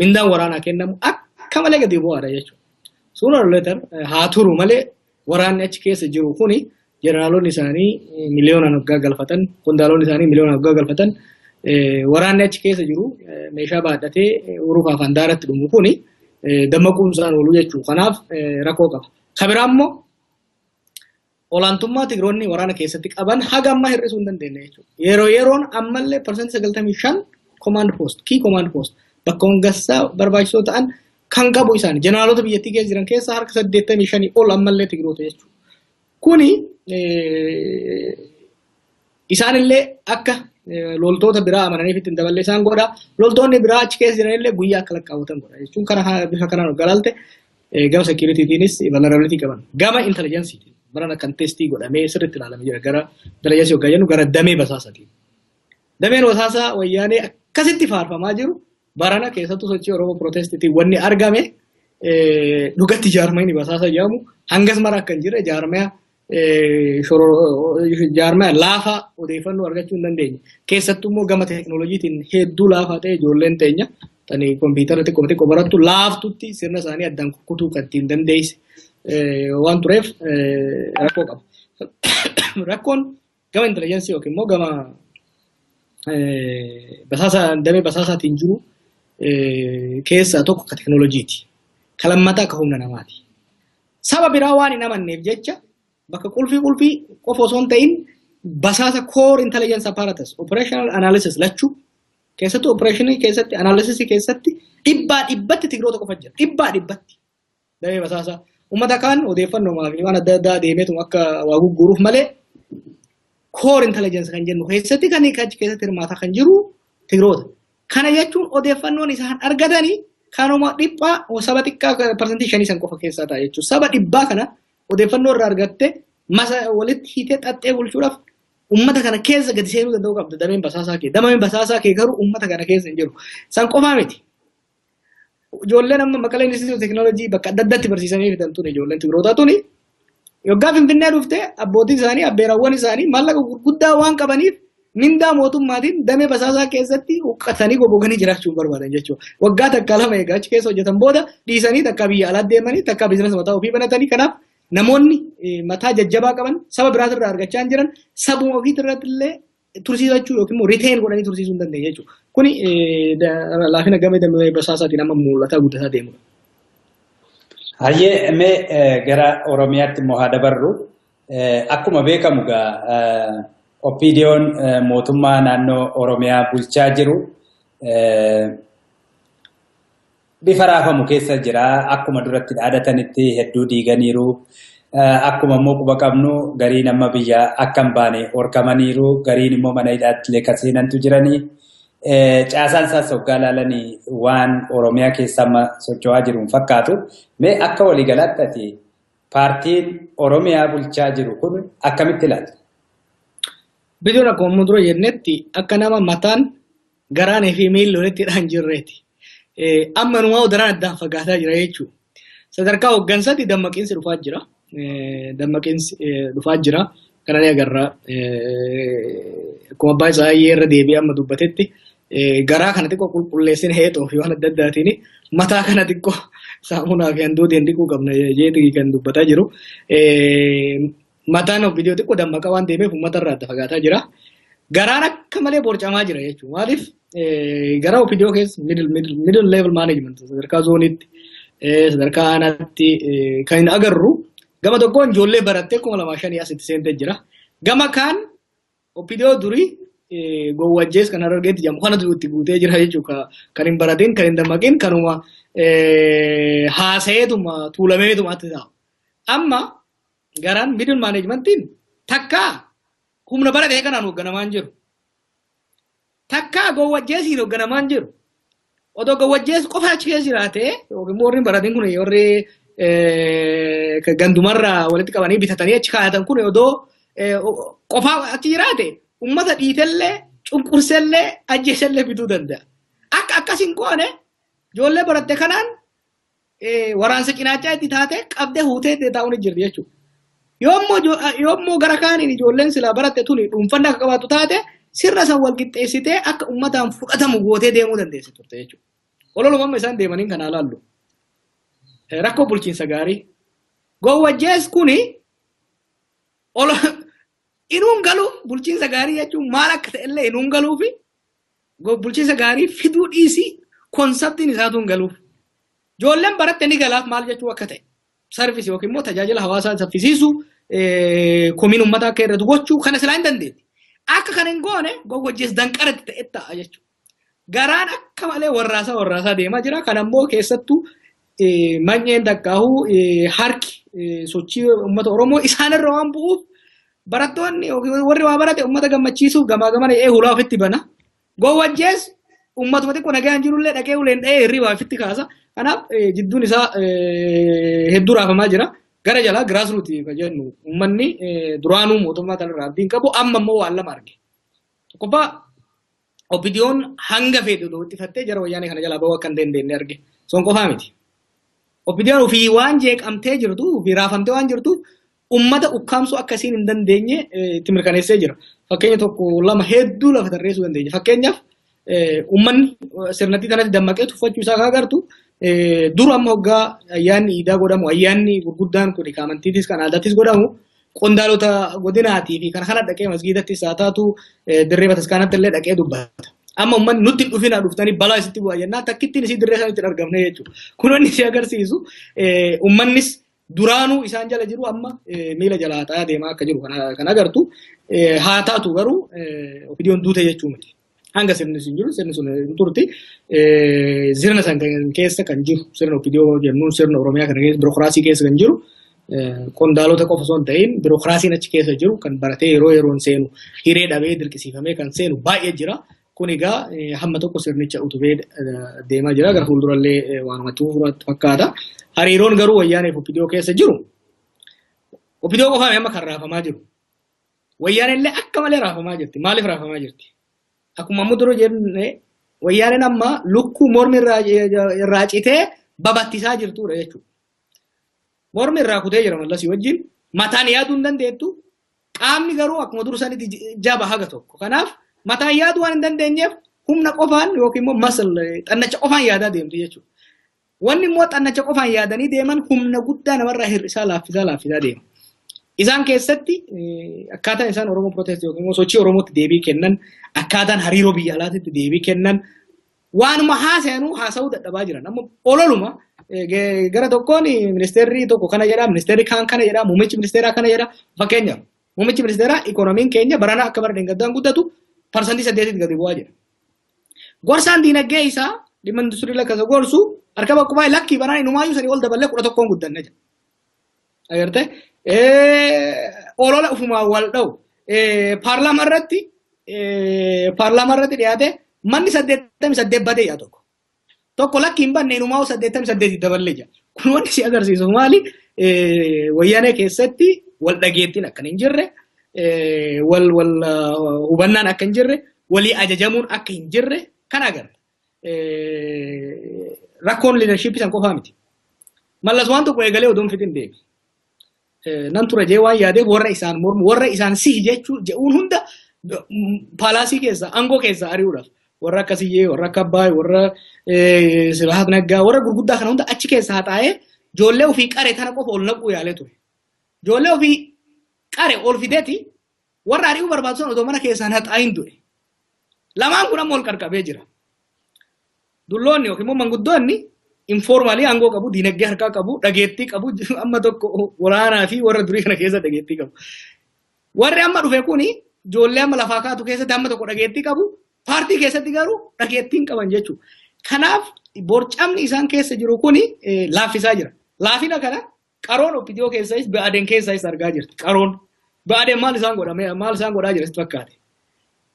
mindaan waraanaa kennamu akka malee gadi bu'aadha jechuudha. Sooner or later haa turu malee waraanni achi keessa jiru kuni jeneraalonni isaanii miliyoonaan waggaa galfatan, qondaalonni isaanii miliyoonaan waggaa galfatan, waraanni achi keessa jiru meeshaa baadhatee urufaaf handaaratti dhumu kuni dammaquun isaan oolu jechuudha. Kanaaf rakkoo qaba. Kabiraa immoo olaantummaa Tigiroonni waraana keessatti qaban haga ammaa hir'isuu hin dandeenye jechuudha. Yeroo yeroon ammallee 95% command post, key command post bakka hongassaa barbaachisoo ta'an kan qabu isaani. Jeneraalota biyyattii keessa jiran keessaa harka 85 ol ammallee Tigiroota jechuudha. Kuni isaanillee akka loltoota biraa amananiif ittiin daballee isaan godha. Loltoonni biraa achi keessa jiranillee guyyaa akka lakkaawwatan godha jechuun kana bifa kanaan galaalte gama securitytiinis vulnerability qaban. Gama intelligenceetiin barana kan testii godhamee sirriitti ilaalamee jira. Gara intelligence yookaan jennu gara damee basaasatiin. Dameen basaasaa wayyaanee akkasitti faarfamaa jiru barana keessattuu sochii Oromoo protestiitiin wanni argame dhugatti jaarmayni basaasa jedhamu hangas mara akka hin jirre jaarmaya laafaa odeeffannoo argachuu hin dandeenye. Keessattuu immoo gama teekinooloojiitiin hedduu laafaa ta'e ijoolleen teenya tani kompiitara xiqqoo xiqqoo barattu laaftutti sirna isaanii addaan kukkutuu kan ittiin dandeesse waan tureef rakkoo qaba. Rakkoon gama intelligensii yookiin immoo gama basaasa damee basaasaatiin jiru keessaa tokko ka teekinooloojiiti. Ka lammataa ka humna namaati. Saba biraa waan hin amanneef jecha bakka qulfii qofa osoo hin ta'in basaasa core intelligence apparatus operational analysis lachuu keessattuu operationii keessatti analysis keessatti dhibbaa dhibbatti Tigiroota qofa jira. Dhibbaa dhibbatti damee basaasaa. Uummata kaan odeeffannoo maafi waan adda addaa deemeetu akka waa gugguuruuf malee core intelligence kan jennu keessatti kan achi keessatti hirmaataa kan jiru Tigiroota. Kana jechuun odeeffannoon isaan argatanii kanuma dhiphaa saba xiqqaa 5% san qofa keessaa ta'a jechuudha. Saba dhibbaa kana odeeffannoo irraa argatte masa walitti hiitee xaxxee bulchuudhaaf uummata kana keessa gadi seenuu danda'uu qabda dameen basaasaa kee. Dameen basaasaa kee garuu uummata kana keessa hin jiru. San qofaa miti. Ijoolleen amma Maqalee Institute of Technology bakka adda addaatti barsiisanii fidan tuni ijoolleen Tigrootaa tuni. Yoggaa Finfinnee dhufte abbootiin isaanii abbeerawwan isaanii maallaqa gurguddaa waan qabaniif mindaa mootummaatiin damee basaasaa keessatti huqqatanii gogoganii jiraachuu barbaadan jechuudha. Waggaa takka lama egaa achi keessa hojjetan booda dhiisanii takka biyya alaa deemanii takka biizinasa mataa ofii banatanii kanaaf namoonni mataa jajjabaa qaban saba biraatirraa argachaa hin jiran sabuma ofiitirratti illee tursiisachuu yookiin immoo retain godhanii tursiisuu hin dandeenye jechuudha. Kuni laafina gama damee basaasaatiin amma mul'ataa guddataa deemudha. Hayyee, mee gara Oromiyaatti immoo haa dabarru. Akkuma beekamu egaa OPDO'n mootummaa naannoo Oromiyaa bulchaa jiru bifa raafamu keessa jira. Akkuma duratti dhaadatanitti hedduu diiganiiru. Akkuma immoo quba qabnu gariin amma biyya akka hin baane horkamaniiru. Gariin immoo mana hidhaatti illee kan seenantu jiranii. Caasaan isaas hoggaa ilaalanii waan Oromiyaa keessa amma socho'aa jiru hin fakkaatu. Mee akka waliigalaatti ati paartiin Oromiyaa bulchaa jiru kun akkamitti ilaalta? Bidiyoon akkuma dura jennetti akka nama mataan garaanii fi miilli walitti hidhaan jirreeti. Amma numaa daraan addaan fagaataa jira jechuudha. Sadarkaa hooggansaatti dammaqiinsi dhufaa jira. Dammaqiinsi dhufaa jira. Kana ni agarra. Akkuma abbaa isaa irra deebi'ee amma dubbatetti garaa kana xiqqoo qulqulleessine heexoo fi waan adda addaatiin mataa kana xiqqoo saamunaa fi handuutiin dhiquu qabna jeetii kan dubbataa jiru. Mataan OPDO xiqqoo dammaqaa waan deemeef uummata irraa adda fagaataa jira. Garaan akka malee borcamaa jira jechuudha. Maaliif gara OPDO keessa middle level management sadarkaa zooniitti, sadarkaa aanaatti kan hin agarru gama tokkoon ijoollee barattee 2005 asitti seentee jira. Gama kaan OPDO durii gowwajjees kan Harargeetti jedhamu kanatu itti guutee jira jechuudha. Kan hin baratin, kan hin dammaqin, kanuma haasayeetuma tuulameetuma atti taa'u. Amma garaan middle managementiin takka humna baratee kanaan hoogganamaa hin jiru. Takka gowwajjeesiin hoogganamaa hin jiru. Odoo gowwajjees qofa achi keessa jiraatee yookiin immoo warri hin baratin kun warri gandumarraa walitti qabanii bitatanii achi kaayatan kun odoo qofaa achi jiraate uummata dhiitellee, cunqursellee, ajjeesellee bituu danda'a. Akka akkas hin goone ijoollee baratte kanaan waraansa cinaachaa itti taate qabdee huutee taa'uun ni jirti jechuudha. Yoommoo gara kaaniin ijoolleen silaa baratte tuni dhuunfannaa akka qabaattu taate sirna san wal qixxeessitee akka uummataan fudhatamu gootee deemuu dandeessi turte jechuudha. Ololuma amma isaan deemaniin kanaa laallu. Rakkoo bulchiinsa gaarii. Gowwajjees kuni inuun galuu bulchiinsa gaarii jechuun maal akka ta'ellee inuun galuu fi bulchiinsa gaarii fiduu dhiisii conceptiin isaatu hin galuuf. Ijoolleen baratte ni galaaf maal jechuu akka ta'e. Service yookiin immoo tajaajila hawaasaa saffisiisuu, komiin uummataa akka irratti gochuu kana silaa hin dandeetti. Akka kana hin goone gowwajjees danqaratti ta'e ta'a jechuudha. Garaan akka malee warraasaa warraasaa deemaa jira. Kana immoo keessattuu manyeen takkaahuu harki sochii uummata Oromoo isaanirra waan bu'uuf barattoonni yookiin warri waa barate uummata gammachiisuuf gamaa gamana hulaa ofitti bana. Gowwajjees uummatuma xiqqoo nagaan jirullee dhaqee uleen dha'ee hirribaa ofitti kaasa. Kanaaf jidduun isaa hedduu raafamaa jira. Gara jalaa grassroots kan jennu uummanni duraanuu mootummaa kanarraa abdii hin qabu, amma immoo waan lama arge. Tokkoffaa, OPDO'n hanga feete odoo ittifattee jara wayyaanee kana jalaa bahuu akka hin dandeenye arge. Son qofaa miti. OPDO'n ofii waan jeeqamtee jirtu, ofii raafamtee waan jirtuuf uummata ukkaamsuu akkasiin hin dandeenye itti mirkaneessee jira. Fakkeenya tokko lama hedduu lafa tarreessuu dandeenya. Fakkeenyaaf, uummanni sirnatti kanatti dammaqee tuffachuu isaa kan agartu dur amma hoggaa ayyaanni iidaa godhamu, ayyaanni gurguddaan kun kan amantiitis kan aadaattis godhamu, qondaalota godinaatii fi kana kana dhaqee masgiidattis haa taatu dirree bataskaanatti illee dhaqee dubbata. Amma uummanni nutti hin dhufinaa, dhuftanii balaa isitti bu'aa jennaan takkittiin isii dirree isaanitti hin argamne jechuudha. Kun wanni si agarsiisu uummannis duraanuu isaan jala jiru amma miila jalaa xayaa deemaa akka jiru kan agartu. Haa taatu garuu OPDO'n duute jechuu miti. Hanga sirni sun jiru sirni sun hin turti. Sirna san keessa kan jiru, sirna OPDO jennuun sirna Oromiyaa kana keessa biirokiraasii keessa kan jiru qondaalota qofa osoo hin ta'in biirokiraasiin achi keessa jiru kan baratee yeroo yeroon seenu hiree dhabee dirqisiifamee kan seenu baay'ee jira. Kun egaa hamma tokko sirnicha utubee deemaa jira. Gara fuuldurallee waanumatti fufuratti fakkaata. Hariiroon garuu wayyaanee fi OPDO keessa jiru. OPDO qofaan amma kan raafamaa jiru. Wayyaaneen illee akka malee raafamaa jirti. Maaliif raafamaa jirti? Akkuma amma dura jenne wayyaaneen amma lukkuu mormi irraa citee babattisaa jirtudha jechuudha. Mormi irraa kutee jira Mallasii wajjin, mataan yaaduu hin dandeettu. Qaamni garuu akkuma dur sanitti jaba haga tokko. Kanaaf mataan yaaduu waan hin dandeenyeef humna qofaan yookiin immoo masal xannacha qofaan yaadaa deemti jechuudha. Wanni immoo xannacha qofaan yaadanii deeman humna guddaa namarraa hir'isaa laaffisaa laaffisaa deema. Isaan keessatti akkaataan isaan Oromoo protest yookiin immoo sochii Oromootti deebii kennan, akkaataan hariiroo biyya alaatitti deebii kennan Waanuma haasa'anuu haasa'uu dadhabaa jiran. Amma ololuma gara tokkoon ministeerri tokko kana jedha, ministeerri kaan kana jedha, muummichi ministeeraa kana jedha. Fakkeenyaaf muummichi ministeeraa ikoonomiin keenya barana akka bara dheengaddaan guddatu 8% gadi bu'aa jira. Gorsaan diinagdee isaa dhimma industirii lakkaasa gorsu harka bakkubaa lakkii baraan inumaayyuu sanii ol daballee 11 guddanne jedha. Agartee olola ufumaa wal dha'u paarlaamaa irratti dhiyaate manni 88 badee yaa tokko. Tokko lakki hin banne inumaa 88 daballee jira. Kun wanti si agarsiisu maali? Wayyaanee keessatti wal dhageettiin akka hin jirre, wal hubannaan akka hin jirre, walii ajajamuun akka hin jirre kan agarra. Rakkoon liidarshiippii san qofaa miti. Mallas waan tokko eegalee oduun fixin deebi. Nan tura jee waan yaadeef warra isaan mormu, warra isaan sihi jechuu je'uun hunda paalaasii keessa, aangoo keessa ari'uudhaaf. Warra akka Siyyee, warra akka Abbaay, warra Sibahat Naggaa, warra gurguddaa kana hunda achi keessa haxaa'ee ijoollee ofii qare tana qofa ol naquu yaalee ture. Ijoollee ofii qare ol fideeti warra ari'uu barbaadu sana otoo mana keessaan haxaa'iin du'e. Lamaan kun amma ol qarqabee jira. Dulloonni yookiin immoo manguddoonni informaalii aangoo qabu, diinagdee harkaa qabu, dhageettii qabu, amma tokko waraanaa fi warra durii kana keessa dhageettii qabu. Warri amma dhufe kuni ijoollee amma lafaa kaatu keessatti amma tokko dhageettii qabu, paartii keessatti garuu dhageettii hin qaban jechuudha. Kanaaf borcamni isaan keessa jiru kuni laaffisaa jira. Laafina kana qaroon OPDO keessas Ba'aadeen keessas argaa jirti. Qaroon Ba'aadeen maal isaan godha maal isaan godhaa jira sitti fakkaate.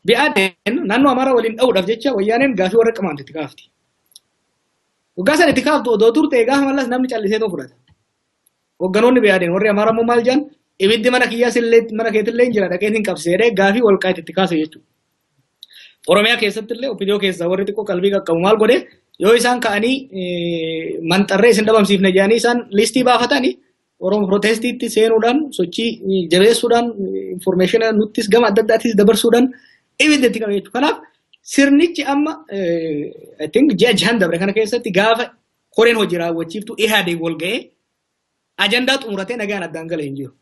Ba'aadeen naannoo Amaaraa waliin dha'uudhaaf jecha wayyaaneen gaafii warra qamaante itti kaafti. Waggaa sana itti kaaftu odoo turte gaafa Mallas namni callisee too fudhata. Hogganoonni Ba'aadeen warri Amaaraa immoo maal jedhan ibiddi mana kiyyaas illee mana keetillee hin jira dhaqeen hin qabseedhee gaafii walqaayit itti kaase jechuudha. Oromiyaa keessatti illee OPDO keessaa warri xiqqoo qalbii qaqqabu maal godhe yoo isaan ka'anii manxarree isin dhabamsiifne jedhanii isaan listii baafatanii Oromoo protestiitti seenuudhaan sochii jabeessuudhaan informeeshina nuttis gama adda addaattis dabarsuudhaan ibidda itti qabe jechuudha. Kanaaf sirnichi amma I think ji'a jahan dabre kana keessatti gaafa koreen hojii raawwachiiftu Ihaadeeg wal ga'ee ajandaa xumuratee nagaan addaan galee hin jiru.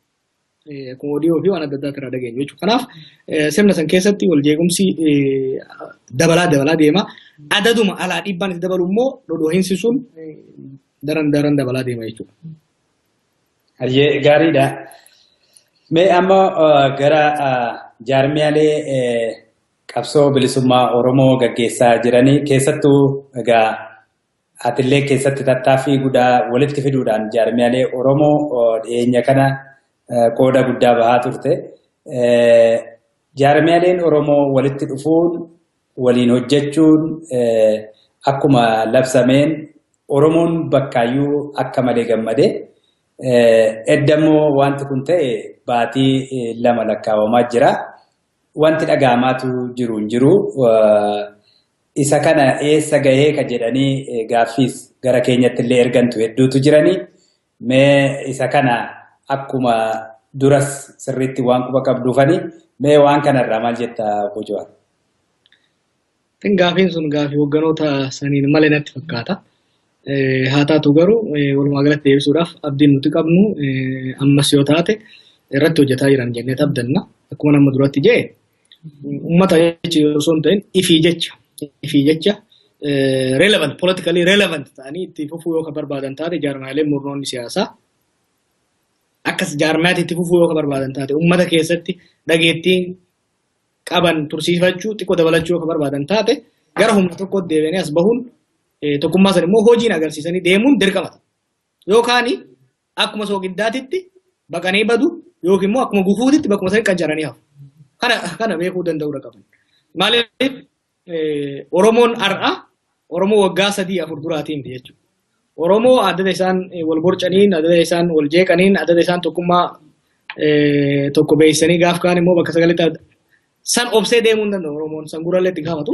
Akkuma odiyoo fi waan adda addaa irraa dhageenyu jechuudha. Kanaaf sirna san keessatti wal jeequmsi dabalaa dabalaa deema. Adaduma alaa dhiibbaan itti dabalu immoo dhodhoohinsi sun daran daran dabalaa deema jechuudha. Hayyee gaariidha. Mee amma gara jaarmiyaalee qabsoo bilisummaa Oromoo gaggeessaa jiranii keessattuu egaa atillee keessatti tattaaffii guddaa walitti fiduudhaan jaarmiyaalee Oromoo dhiyeenya kana qooda guddaa bahaa turte. Jaarmiyaaleen Oromoo walitti dhufuun waliin hojjechuun akkuma labsameen Oromoon bakkaayyuu akka malee gammade. Eddammoo wanti kun ta'e baatii 2 lakkaa'amaa jira. Wanti dhaga'amaatu jiru hin jiru. Isa kana eessa gahee ka jedhanii gaaffiis gara keenyatti illee ergantu hedduutu jiranii. Mee isa kana akkuma duras sirriitti waan quba qabduufani mee waan kanarraa maal jetta Obbo Jawaar? Gaafiin sun gaafii hogganoota saniin malee natti fakkaata. Haa taatu garuu walumaa galatti deebisuudhaaf abdiin nuti qabnu ammas yoo taate irratti hojjetaa jiran jennee abdanna. Akkuma nama duratti jee uummata jecha osoo hin ta'in ifii jecha relevant politically relevant ta'anii itti fufuu yoo ka barbaadan taate jaarmaaleen murnoonni siyaasaa akkas jaarmaatti itti fufuu yoo ka barbaadan taate uummata keessatti dhageettii qaban tursiifachuu xiqqoo dabalachuu yoo ka barbaadan taate gara humna tokkotti deebi'anii as bahuun tokkummaa san immoo hojiin agarsiisanii deemuun dirqama. Yookaan akkuma soogiddaatitti baqanii badu yookiin immoo akkuma gufuutitti bakkuma sanii qancaranii hafu. Kana beekuu danda'uudha qaban. Maaliif Oromoon har'a Oromoo waggaa 3-4 duraatiin jechuudha. Oromoo adda isaan wal borcaniin, adda isaan wal jeeqaniin, adda isaan tokkummaa tokko beeksisanii gaaf kaan immoo bakka sagaletti san obsee deemuu hin danda'u. Oromoon san gurrallee itti gaafatu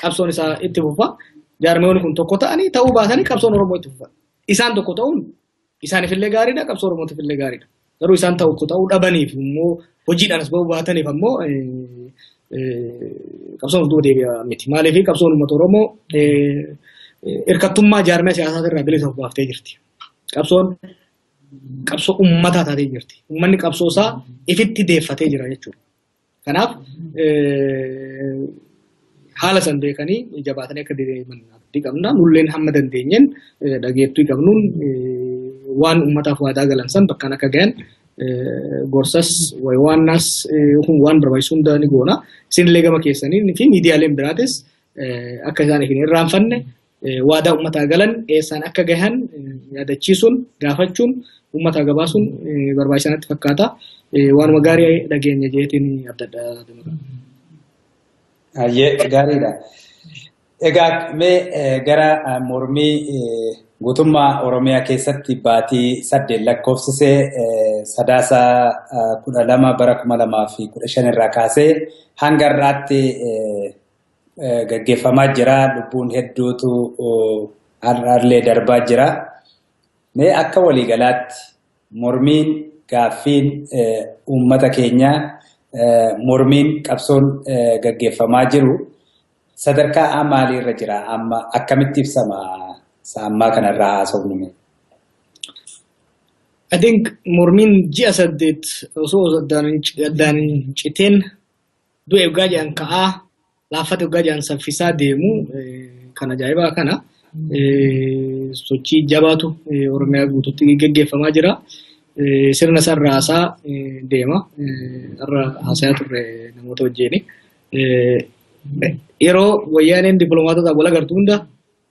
qabsoon isaa itti fufa. Jaarmiyoonni kun tokko ta'anii ta'uu baatanii qabsoon Oromoo itti fufa. Isaan tokko ta'uun isaaniifillee gaariidha, qabsoo Oromootiifillee gaariidha. Garuu isaan tokko ta'uu dhabaniif immoo hojiidhaan as bahuu baataniif ammoo qabsoon of duuba deebi'a miti. Maaliif qabsoon uummata Oromoo hirkattummaa jaarmiyaa siyaasaa irraa bilisa of baaftee jirti. Qabsoon qabsoo uummataa taatee jirti. Uummanni qabsoo isaa ifitti deeffatee jira jechuudha. Kanaaf Haala san beekanii jabaatanii akka deeman abdii qabna. Nulleen hamma dandeenyeen dhageettuu qabnuun waan uummataaf waadaa galan san bakkaan akka gahan gorsas waannaas waan barbaachisu hunda ni goona. Isinillee gama keessanii fi miidiyaaleen biraatis akka isaan hin irraanfanne, waadaa uummataa galan eessaan akka gahan yaadachiisuun, gaafachuun, uummataa gabaasuun barbaachisaa natti fakkaata. Waanuma gaarii dhageenya jeetiin adda addaa. Hayyee, gaariidha. Egaa mee gara mormii guutummaa Oromiyaa keessatti baatii 8 lakkoofsisee, Sadaasa 12 bara 2015 irraa kaasee hanga har'aatti gaggeeffamaa jira. Lubbuun hedduutu har'aallee darbaa jira. Mee akka waliigalaatti mormiin gaaffiin uummata keenyaa, mormiin qabsoon gaggeeffamaa jiru sadarkaa maaliirra jira? Amma akkamitti ibsama ammaa kanarraa haasofnu? I think mormiin ji'a 8 osoo addaan hin citeen, du'e waggaa jedhan ka'aa, laaffate waggaa jedhan saffisaa deemu kan ajaa'ibaa kana sochii jabaatu Oromiyaa guutuutti gaggeeffamaa jira. Sirna sarraasaa deema. Har'a haasayaa turre namoota wajjini. Yeroo wayyaaneen dippiloomaatota wal agartu hunda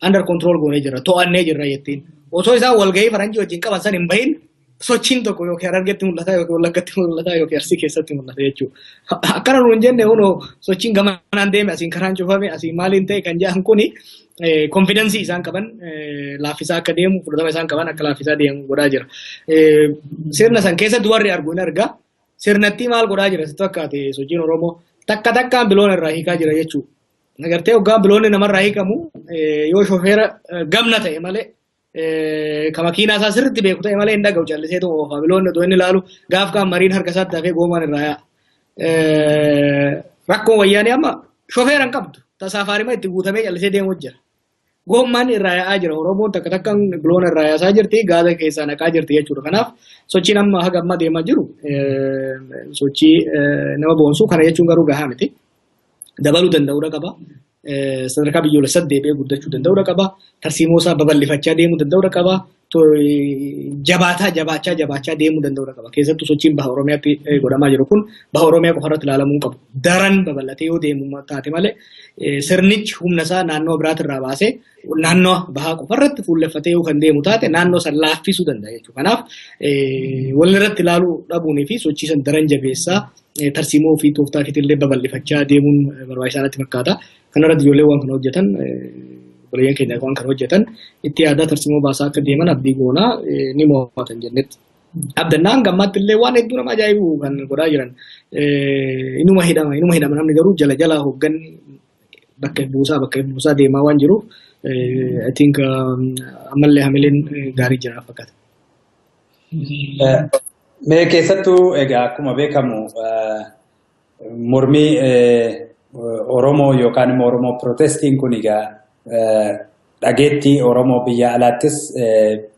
"under control goonee jirra, to'annee jirra" jettiin. Osoo isaan walgahii faranjii wajjin qaban san hin bahin sochiin tokko yookiin Harargetti mul'ata, yookiin Wallaggatti mul'ata, yookiin Arsii keessatti mul'ata jechuudha. Akkana nuun jenne, hunoo sochiin gamanaan deeme, asiin karaan cufame, asiin maaliin ta'e kan jedhan kuni confidence isaan qaban laaffisaa akka deemu, fudhatama isaan qaban akka laaffisaa deemu godhaa jira. Sirna san keessatti warri argu hin argaa. Sirnatti maal godhaa jira sitti fakkaate? Sochiin Oromoo takka takkaan biloon irraa hiikaa jira jechuudha. Agartee, hoggaan biloonni namarraa hiikamu yoo shofeera gamna ta'e malee, ka makiinaa isaa sirriitti beeku ta'e malee, hin dhaga'u, calliseetu oofa. Biloonni otoo inni ilaalu gaaf kaan mariin harka isaatti hafee goomaan irraa yaa'a. Rakkoon wayyaanee amma shofeera hin qabdu. Tasaafaarima itti guutamee callisee deemuu jira. Goommaan irraa yaa'aa jira. Oromoon takka takkaan biloona irraa yaasaa jirti. Gaaza keessaa naqaa jirti jechuudha. Kanaaf sochiin amma haga ammaa deemaa jiru sochii nama boonsu. Kana jechuun garuu gahaa miti. Dabaluu danda'uudha qaba. Sadarkaa biyyoolessaatti deebi'ee guddachuu danda'uudha qaba. Tarsiimoo isaa babal'ifachaa deemuu danda'uudha qaba. Jabaataa jabaachaa jabaachaa deemuu danda'uudha qaba. Keessattuu sochiin baha Oromiyaatti godhamaa jiru kun baha Oromiyaa qofa irratti ilaalamuu qabu. Daran babal'atee yoo deemu taate malee, sirnichi humna isaa naannoo biraatirraa baasee naannoo bahaa qofa irratti fuulleffatee yoo kan deemu taate, naannoo san laaffisuu danda'a jechuudha. Kanaaf walirratti ilaaluu dhabuunii fi sochii san daran jabeessaa, tarsiimoo fi tooftaa illee babal'ifachaa deemuun barbaachisaa natti fakkaata. Kanarratti ijoollee waan kana hojjetan, obboleeyyan keenya waan kana hojjetan itti yaadaa tarsiimoo baasaa akka deeman abdii goonaa, ni mo'atan jennetti. Abdannaa hanga ammaatti illee waan hedduu nama ajaa'ibu kan godhaa jiran. Inuma hidhama, inuma hidhama namni, garuu jala jala hoogganni bakka buusaa bakka buusaa deemaa waan jiruuf, I think ammallee hamileen gaarii jira fakkaata. Mee keessattuu egaa akkuma beekamu mormii Oromoo yookaan immoo Oromoo protestiin kun egaa dhageettii Oromoo biyya alaattis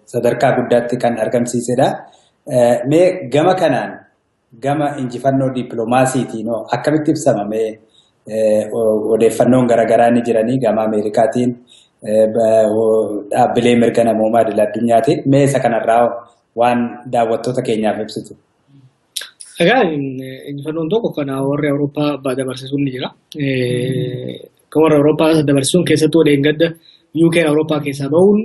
sadarkaa guddaatti kan argamsiisedha. Mee gama kanaan, gama injifannoo dippiloomaasiitiin akkamitti ibsama? Mee odeeffannoon garaagaraa ni jiranii gama Ameerikaatiin, dhaabbilee mirga namoomaa idil addunyaatiin, mee isa kanarraa waan daawwattoota keenyaaf ibsitu. Egaa injifannoon tokko kana warri Awurooppaa dabarsisuun ni jira. Kan warra Awurooppaa dabarsisuun keessattuu dheengadda UK'n Awurooppaa keessaa bahuun,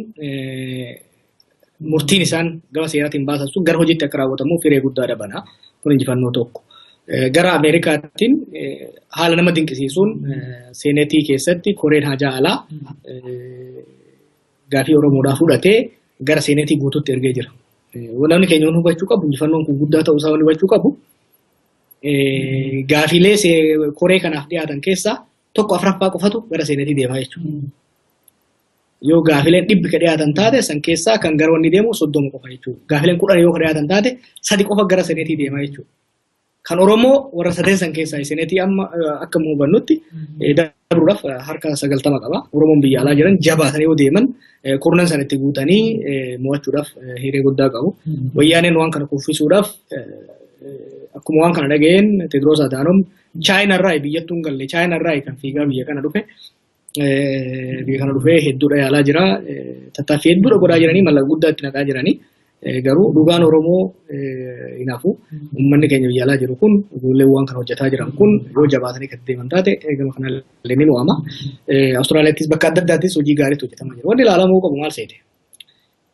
murtiin isaan gama seeraatiin baasan sun gara hojiitti akka raawwatamuuf hiree guddaa dabana. Kun injifannoo tokko. Gara Ameerikaattiin haala nama dinqisiisuun seenetii keessatti koreen hajaa alaa gaafii Oromoodhaa fudhatee gara seenetii guutuutti ergee jira. Namni keenya waan hubachuu qabu, injifannoon kun guddaa ta'uu isaa waan hubachuu qabu, gaafiilee koree kanaaf dhiyaatan keessaa tokko afuraffaa qofatu gara seenetii deemaa jechuudha. Yoo gaafileen 100 ka dhiyaatan taate, san keessaa kan gara wanni deemu 30 qofa jechuudha. Gaafileen 10 yoo ka dhiyaatan taate, sadi qofa gara seenetii deemaa jechuudha. Kan Oromoo warra sadeen san keessaa seenetii amma akka hubannutti dabruudhaaf harka 90 qaba. Oromoon biyya alaa jiran jabaatanii yoo deeman, kurnan san itti guutanii mo'achuudhaaf hiree guddaa qabu. Wayyaaneen waan kana kuffisuudhaaf Akkuma waan kana dhaga'een Tewodiroos Adhanom Chaayinaarraa biyyattuu hin galle Chaayinaarraa kan fiigaa biyya kana dhufe. Biyya kana dhufee hedduudha yaalaa jira. Tattaaffii hedduudha godhaa jiranii mallaqa guddaa itti naqaa jiranii. Garuu dhugaan Oromoo hin hafu. Uummanni keenya biyya alaa jiru kun ijoolleen waan kana hojjetaa jiran kun yoo jabaatanii kan deeman taate gama kanallee ni mo'ama. Awustiraaliyaattis bakka adda addaattis hojii gaariitu hojjetamaa jira. Wanni ilaalamuu qabu maal seete?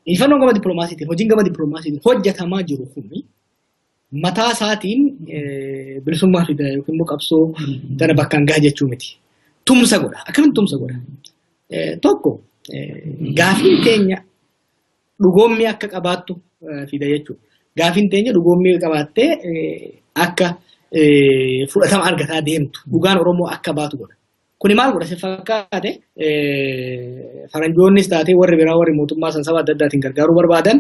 Injifannoon gama dippiloomaasiitiin hojiin gama dippiloomaasiitiin hojjetamaa jiru kun mataa isaatiin bilisummaa fida yookiin immoo qabsoo tana bakkaan gaha jechuu miti. Tumsa godha. Akkamitti tumsa godha? Tokko gaafiin teenya dhugoommii akka qabaattu fida jechuudha. Gaafiin teenya dhugoommii qabaattee akka fudhatama argataa deemtu dhugaan Oromoo akka baatu godha. Kuni maal godha si fakkaate faranjoonnis taatee warri biraa warri mootummaa san saba adda addaatiin gargaaruu barbaadan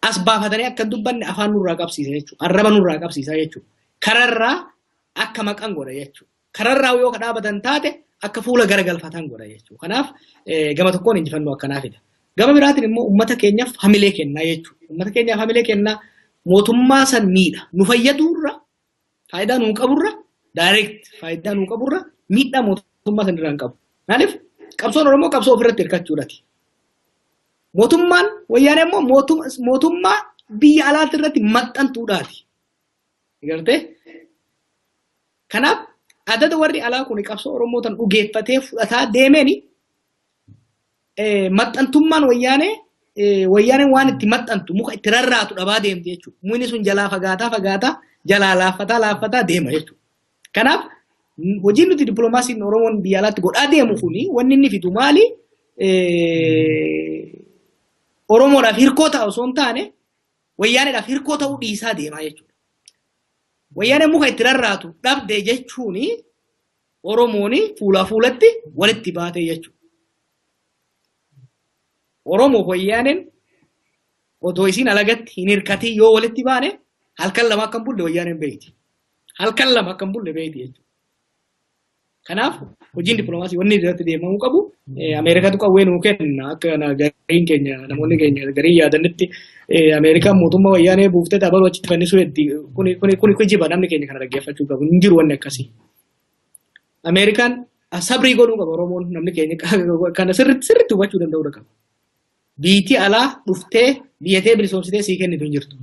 as baafatanii akka hin dubbanne afaan nurraa qabsiisa jechuudha. Arraba nurraa qabsiisa jechuudha. Kararraa akka maqan godha jechuudha. Kararraa yoo dhaabatan taate akka fuula garagalfatan godha jechuudha. Kanaaf gama tokkoon injifannoo akkanaa fida. Gama biraatiin immoo uummata keenyaaf hamilee kennaa jechuudha. Uummata keenyaaf hamilee kennaa mootummaa san miidha. Nu fayyaduurra faayidaa nuu qaburra direct faayidaa nuu qaburra miidhaa mootummaa san irraa hin qabu. Maaliif qabsoon Oromoo qabsoo ofirratti hirkachuudhaati. Mootummaan wayyaanee immoo mootummaa biyya alaatti irratti maxxantuudhaati. Gartee? Kanaaf adada warri alaa kun qabsoo Oromoo tan dhugeeffatee fudhataa deemeeni maxxantummaan wayyaanee wayyaaneen waan itti maxxantu muka itti rarraatu dhabaa deemti jechuudha. Mukni sun jalaa fagaataa fagaataa jalaa laaffataa laaffataa deema jechuudha. Kanaaf hojiin nuti dippiloomaasiin Oromoon biyya alaatti godhaa deemu kuni wanni inni fidu maali? Oromoodhaaf hirkoo ta'a osoo hin taane wayyaaneedhaaf hirkoo ta'uu dhiisaa deemaa jechuudha. Wayyaaneen muka itti rarraatu dhabde jechuun Oromoon fuulaa fuulatti walitti baatee jechuudha. Oromoo wayyaaneen otoo isiin alagatti hin hirkatiin yoo walitti baane halkan lama akka hin bulle wayyaaneen beekti. Halkan lama akka hin bulle beekti jechuudha. Kanaaf hojiin dippiloomaasii wanni irratti deemamuu qabu Ameerikaatu qawwee nuu kenna akka gariin keenya namoonni keenya gariin yaadanitti Ameerikaan mootummaa wayyaanee buuftee tabaluu achitti fannisuu heddi kuni kijiba namni keenya kana dhaggeeffachuu qabu hin jiru wanni akkasii. Ameerikaan sabrii godhuu qaba Oromoon namni keenya kana sirriitti hubachuu danda'uu qaba. Biitii alaa dhuftee biyyatee bilisoomsitee sii kennitu hin jirtu.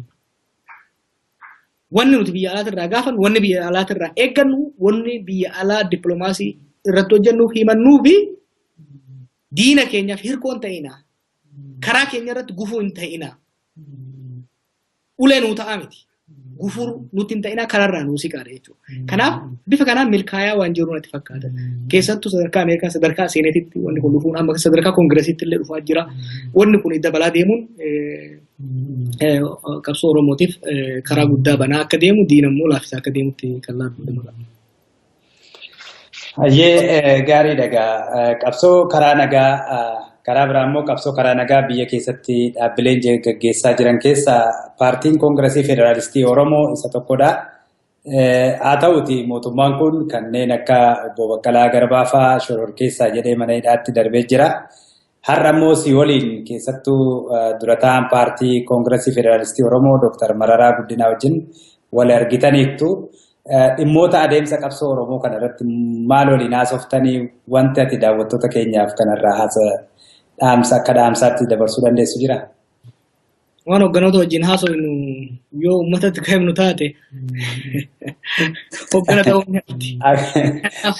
Wanni nuti biyya alaatirraa gaafannu, wanni biyya alaatirraa eeggannu, wanni biyya alaa dippiloomaasii irratti hojjennu himannuu fi diina keenyaaf hirkoo hin ta'inaa. Karaa keenya irratti gufuu hin ta'inaa. Ulee nuu ta'a miti. Gufuu nuti hin ta'inaa karaarraa nuu siqaadha jechuudha. Kanaaf bifa kanaan milkaayaa waan jiru natti fakkaata. Keessattuu sadarkaa Ameerikaa sadarkaa Seenetitti wanni kun dhufuun amma sadarkaa Koongiresiitti illee dhufaa jira. Wanni kun dabalaa deemuun qabsoo Oromootiif karaa guddaa banaa akka deemu diina immoo laaffisaa akka deemutti kan laalu. Hayyee gaariidha egaa qabsoo karaa nagaa karaa biraa immoo qabsoo karaa nagaa biyya keessatti dhaabbileen gaggeessaa jiran keessaa paartiin Koongiresii Federaalistii Oromoo isa tokkodha. Haa ta'uti mootummaan kun kanneen akka obbo Baqqalaa Garbaa fa'aa shororkeessaa jedhee mana hidhaatti darbee jira. Har'a immoo si waliin keessattuu dura ta'an paartii Koongiresii Federaalistii Oromoo Dr. Mararaa Guddinaa wajjin wal argitaniittu. Dhimmoota adeemsa qabsoo Oromoo kana irratti maal waliin haasoftanii wanti ati daawwattoota keenyaaf kanarraa dhaamsa akka dhaamsaatti dabarsuu dandeessu jira? Waan hogganoota wajjin haasofnu yoo uummatatti ka'imnu taate hoggana ta'uu ni hafti. Kanaaf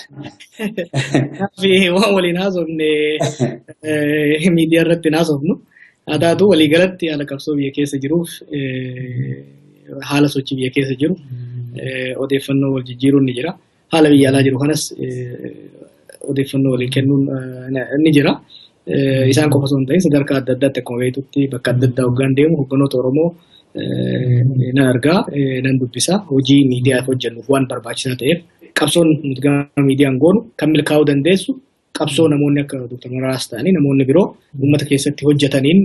waan waliin haasofne miidiyaa irratti hin haasofnu. Haa taatu waliigalatti haala qabsoo biyya keessa jiruuf haala sochii biyya keessa jiru odeeffannoo wal jijjiiruun ni jira. Haala biyya alaa jiru kanas odeeffannoo walii kennuun ni jira. Isaan qofa osoo hin ta'in sadarkaa adda addaatti akkuma beektutti bakka adda addaa hoggaan deemu hogganoota Oromoo nan argaa nan dubbisa. Hojii miidiyaaf hojjennuuf waan barbaachisaa ta'eef qabsoon nuti gama miidiyaan goonu kan milkaa'uu dandeessu qabsoo namoonni akka Dr. Mararaas ta'anii namoonni biroo uummata keessatti hojjetaniin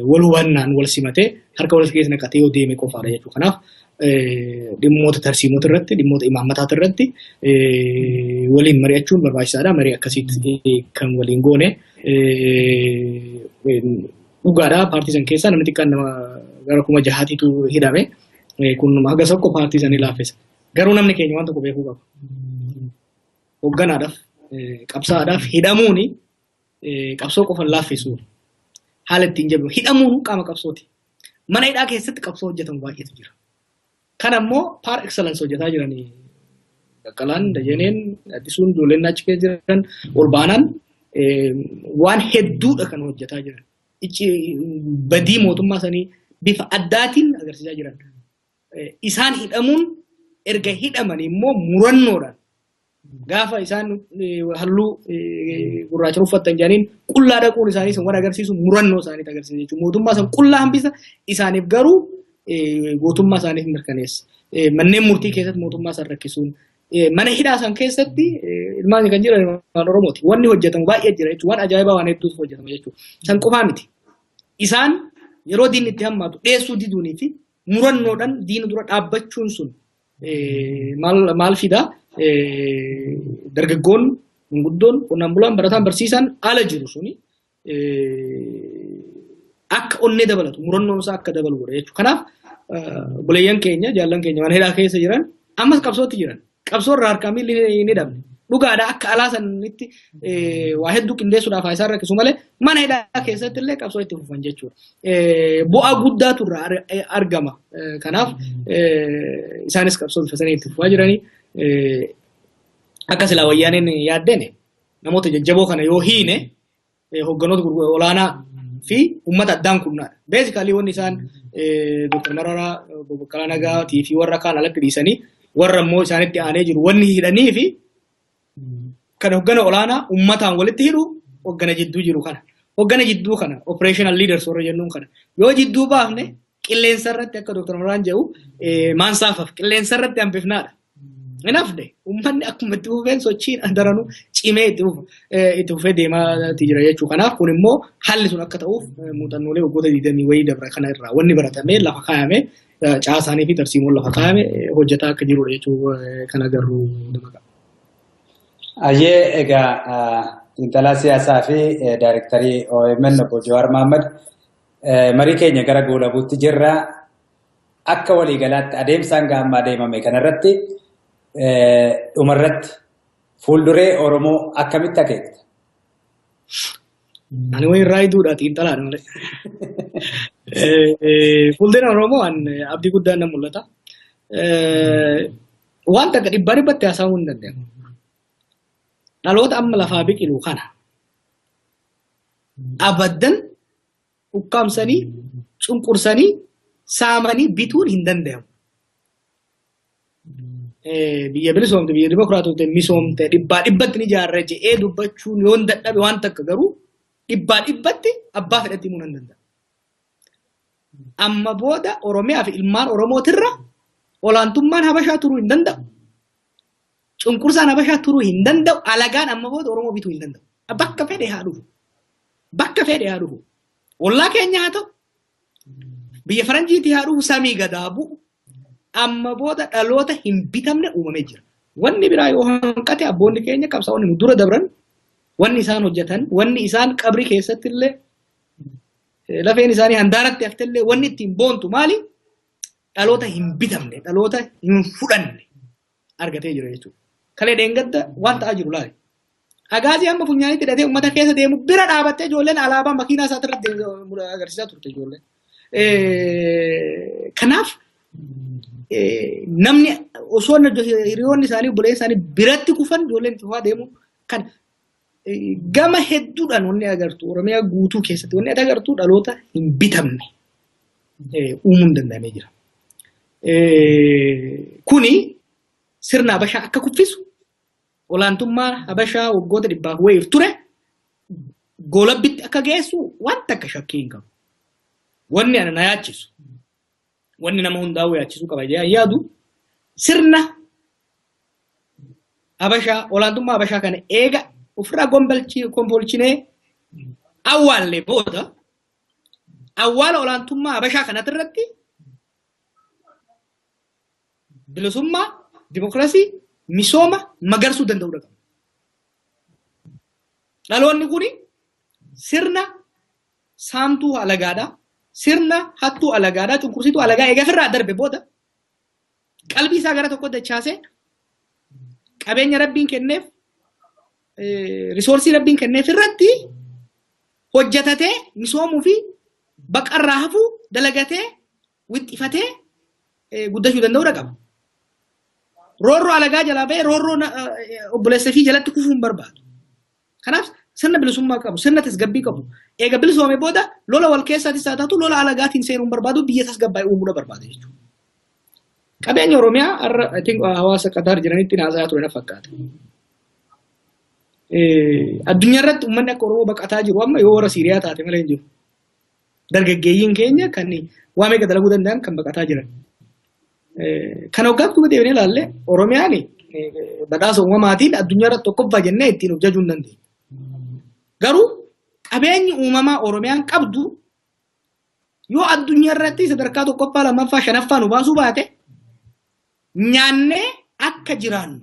wal hubannaan wal simatee harka wal keessa naqatee yoo deeme qofaadha jechuudha. Kanaaf dhimmoota tarsiimoota irratti dhimmoota imaammataata irratti waliin mari'achuun barbaachisaadha. Marii akkasiitti kan waliin goone dhugaadha. Paartii san keessaa namni xiqqaan nama gara 6,000tu hidhame. Kun haga tokko paartii sanii laaffisa. Garuu namni keenya waan tokko beekuu qaba. Hoogganaadhaaf, qabsaa'aadhaaf hidhamuuni qabsoo qofan laaffisu. Haala ittiin jedhu hidhamuun qaama qabsooti. Mana hidhaa keessatti qabsoo hojjetamu baay'eetu jira. Kan ammoo par excellence hojjetaa jiranii Baqqalaan, Dajaneen, Addisuun, ijoolleen achi keessa jiran ol baanaan waan hedduudha kan hojjetaa jiran. Badii mootummaa sanii bifa addaatiin agarsiisaa jiran. Isaan hidhamuun erga hidhaman immoo murannoodhaan gaafa isaan halluu gurraacha uffatan jedhaniin qullaa dhaquun isaanii waan agarsiisu murannoo isaaniitti agarsiisa jechuudha. Mootummaa san qullaa hambisa isaaniif garuu gootummaa isaaniif mirkaneessa. Manneen murtii keessatti mootummaa san rakkisuun mana hidhaa san keessatti ilmaan kan jiran ilmaan Oromooti. Wanni hojjetamu baay'ee jira jechuudha. Waan ajaa'ibaa waan hedduutu hojjetama jechuudha. San qofaa miti. Isaan yeroo diinni itti hammaatu dheessuu diduunii fi murannoodhaan diina dura dhaabbachuun sun maal fidaa? Dargaggoon, gurguddoon, qonnaan bulaan, barataan, barsiisaan ala jiru suni akka onnee dabalatu murannoon isaa akka dabalu godha jechuudha. Kanaaf obboleeyyan keenya, jaallan keenya mana hidhaa keessa jiran ammas qabsootti jiran. Qabsoo irraa harkaa miilli hin hidhamne. Dhugaadha akka alaa sanitti waa hedduu qindeessuudhaaf isaan rakkisu malee mana hidhaa keessatti illee qabsoo itti fufan jechuudha. Bu'aa guddaatu irraa argama. Kanaaf isaanis qabsoo bifa sanii itti fufaa jiranii. Akka silaa wayyaaneen yaaddeen namoota jajjaboo kana yoo hiine hogganoota olaanaa fi uummata addaan kunnaadha. Basically wanni isaan Dr. Mararaa, Obbo Baqqalaa Nagaatii fi warra kaan alatti dhiisanii warra immoo isaanitti aanee jiru wanni hidhanii fi kan hoggana olaanaa uummataan walitti hidhu hoggana jidduu jiru kana. Hoggana jidduu kana operational leaders warra jennuun kana. Yoo jidduu baafne qilleensa irratti akka Dr. Mararaan jedhu maansaafaf qilleensa irratti hambifnaadha. Hin hafne uummanni akkuma itti fufeen sochiin daranuu cimee itti fufee deemaa jira jechuudha. Kanaaf kun immoo haalli sun akka ta'uuf muuxannoolee waggoota 20 wayii dabra kana irraa wanni baratamee lafa kaayame caasaanii fi tarsiimoon lafa kaayame hojjetaa akka jirudha jechuudha kan agarru nama. Ayyee egaa xiinxalaa siyaasaa fi daayirektarii OMN obbo Jawaar Mohaammed marii keenya gara goolabuutti jirra. Akka waliigalaatti adeemsa hanga ammaa deemame kanarratti dhumarratti fuulduree Oromoo akkamitti akeekta? Ani wayin raayiduudha xiinxalaadha malee. Fuuldureen Oromoo abdii guddaan na mul'ata. Waan takka dhibbaa dhibbatti haasa'uu hin danda'amu. Dhaloota amma lafaa biqilu kana abaddan ukkaamsanii, cunqursanii, saamanii bituun hin danda'amu. Biyya bilisoomte, biyya dimokiraatofte, misoomte dhibbaa dhibbatti ni ijaarra jedhee dubbachuun yoon dadhabe waan takka garuu dhibbaa dhibbatti abbaa fedhatti himuu nan danda'a. Amma booda Oromiyaa fi ilmaan Oromootirra olaantummaan Habashaa turuu hin danda'u. Cunqursaan Habashaa turuu hin danda'u. Alagaan amma booda Oromoo bituu hin danda'u. Bakka fedhe haa dhufu. Bakka fedhe haa dhufu. Ollaa keenya haa ta'u. Biyya faranjiitii haa dhufu samii gadaa bu'u. Amma booda dhaloota hin bitamne uumamee jira. Wanni biraa yoo hanqate abboonni keenya qabsaa'onni nu dura dabran wanni isaan hojjetan wanni isaan qabrii keessatti illee lafeen isaanii handaaratti hafte illee wanni ittiin boontu maali? Dhaloota hin bitamne, dhaloota hin fudhanne argatee jira jechuudha. Kalee dheengadda waan ta'aa jiru laali. Agaazii amma funyaanitti hidhatee uummata keessa deemu bira dhaabattee ijoolleen alaabaa makiinaa isaatti irratti agarsiisaa turte ijoolleen. Kanaaf namni osoo hiriyoonni isaanii obboleessa isaanii biratti kufan ijoolleen itti fufaa deemu kan gama hedduudhaan wanni agartu Oromiyaa guutuu keessatti wanni agartu dhaloota hin bitamne uumuun danda'amee jira. Kuni sirna Habashaa akka kuffisu olaantummaa Habashaa waggoota 100 wayiif ture goolabbitti akka geessu waan takka shakkii hin qabu. Wanni ana na yaachisu wanni nama hundaa'uu yaachisuu qaba jedhee yaadu sirna Habashaa olaantummaa Habashaa kana eega ofirraa gombolchinee awwaallee booda awwaala olaantummaa Habashaa kanatti bilisummaa, dimokiraasii, misooma magarsuu danda'uu qaba. Dhaloonni kuni sirna saamtuu alagaadhaa, sirna hattuu alagaadhaa, cunqursituu alagaa eega ofirraa darbe booda Qalbii isaa gara tokko dachaasee qabeenya rabbiin kenneef, resource rabbiin kenneef irratti hojjetatee misoomuu fi baqarraa hafuu dalagatee wixxifatee guddachuu danda'uu qaba. Roorroo alagaa jalaa ba'ee roorroo obboleessa fi jalatti kufuu hin barbaadu. Kanaaf sirna bilisummaa qabu, sirna tasgabbii qabu. Eega bilisoomee booda lola wal keessaatis haa taatu lola alagaatiin seenuu hin barbaadu, biyya tasgabbaa'ee uumuudha barbaada jechuudha. Qabeenya Oromiyaa har'a I think hawaasa Qatar jiranitti haasayaa ture na fakkaata. Addunyaa irratti uummanni akka Oromoo baqataa jiru amma yoo warra Siiriyaa taate malee hin jiru. Dargaggeeyyiin keenya kan waa meeqa dalaguu danda'an kan baqataa jiran. Kana waggaa duuba deebinee ilaalle Oromiyaan badhaasa uumamaatiin addunyaa irratti tokkoffaa jennee ittiin of jajuu hin dandeenyu. Garuu qabeenyi uumamaa Oromiyaan qabdu yoo addunyaa irratti sadarkaa tokkoffaa, lammaffaa, shanaffaa nu baasuu baate, nyaannee akka jiraannu,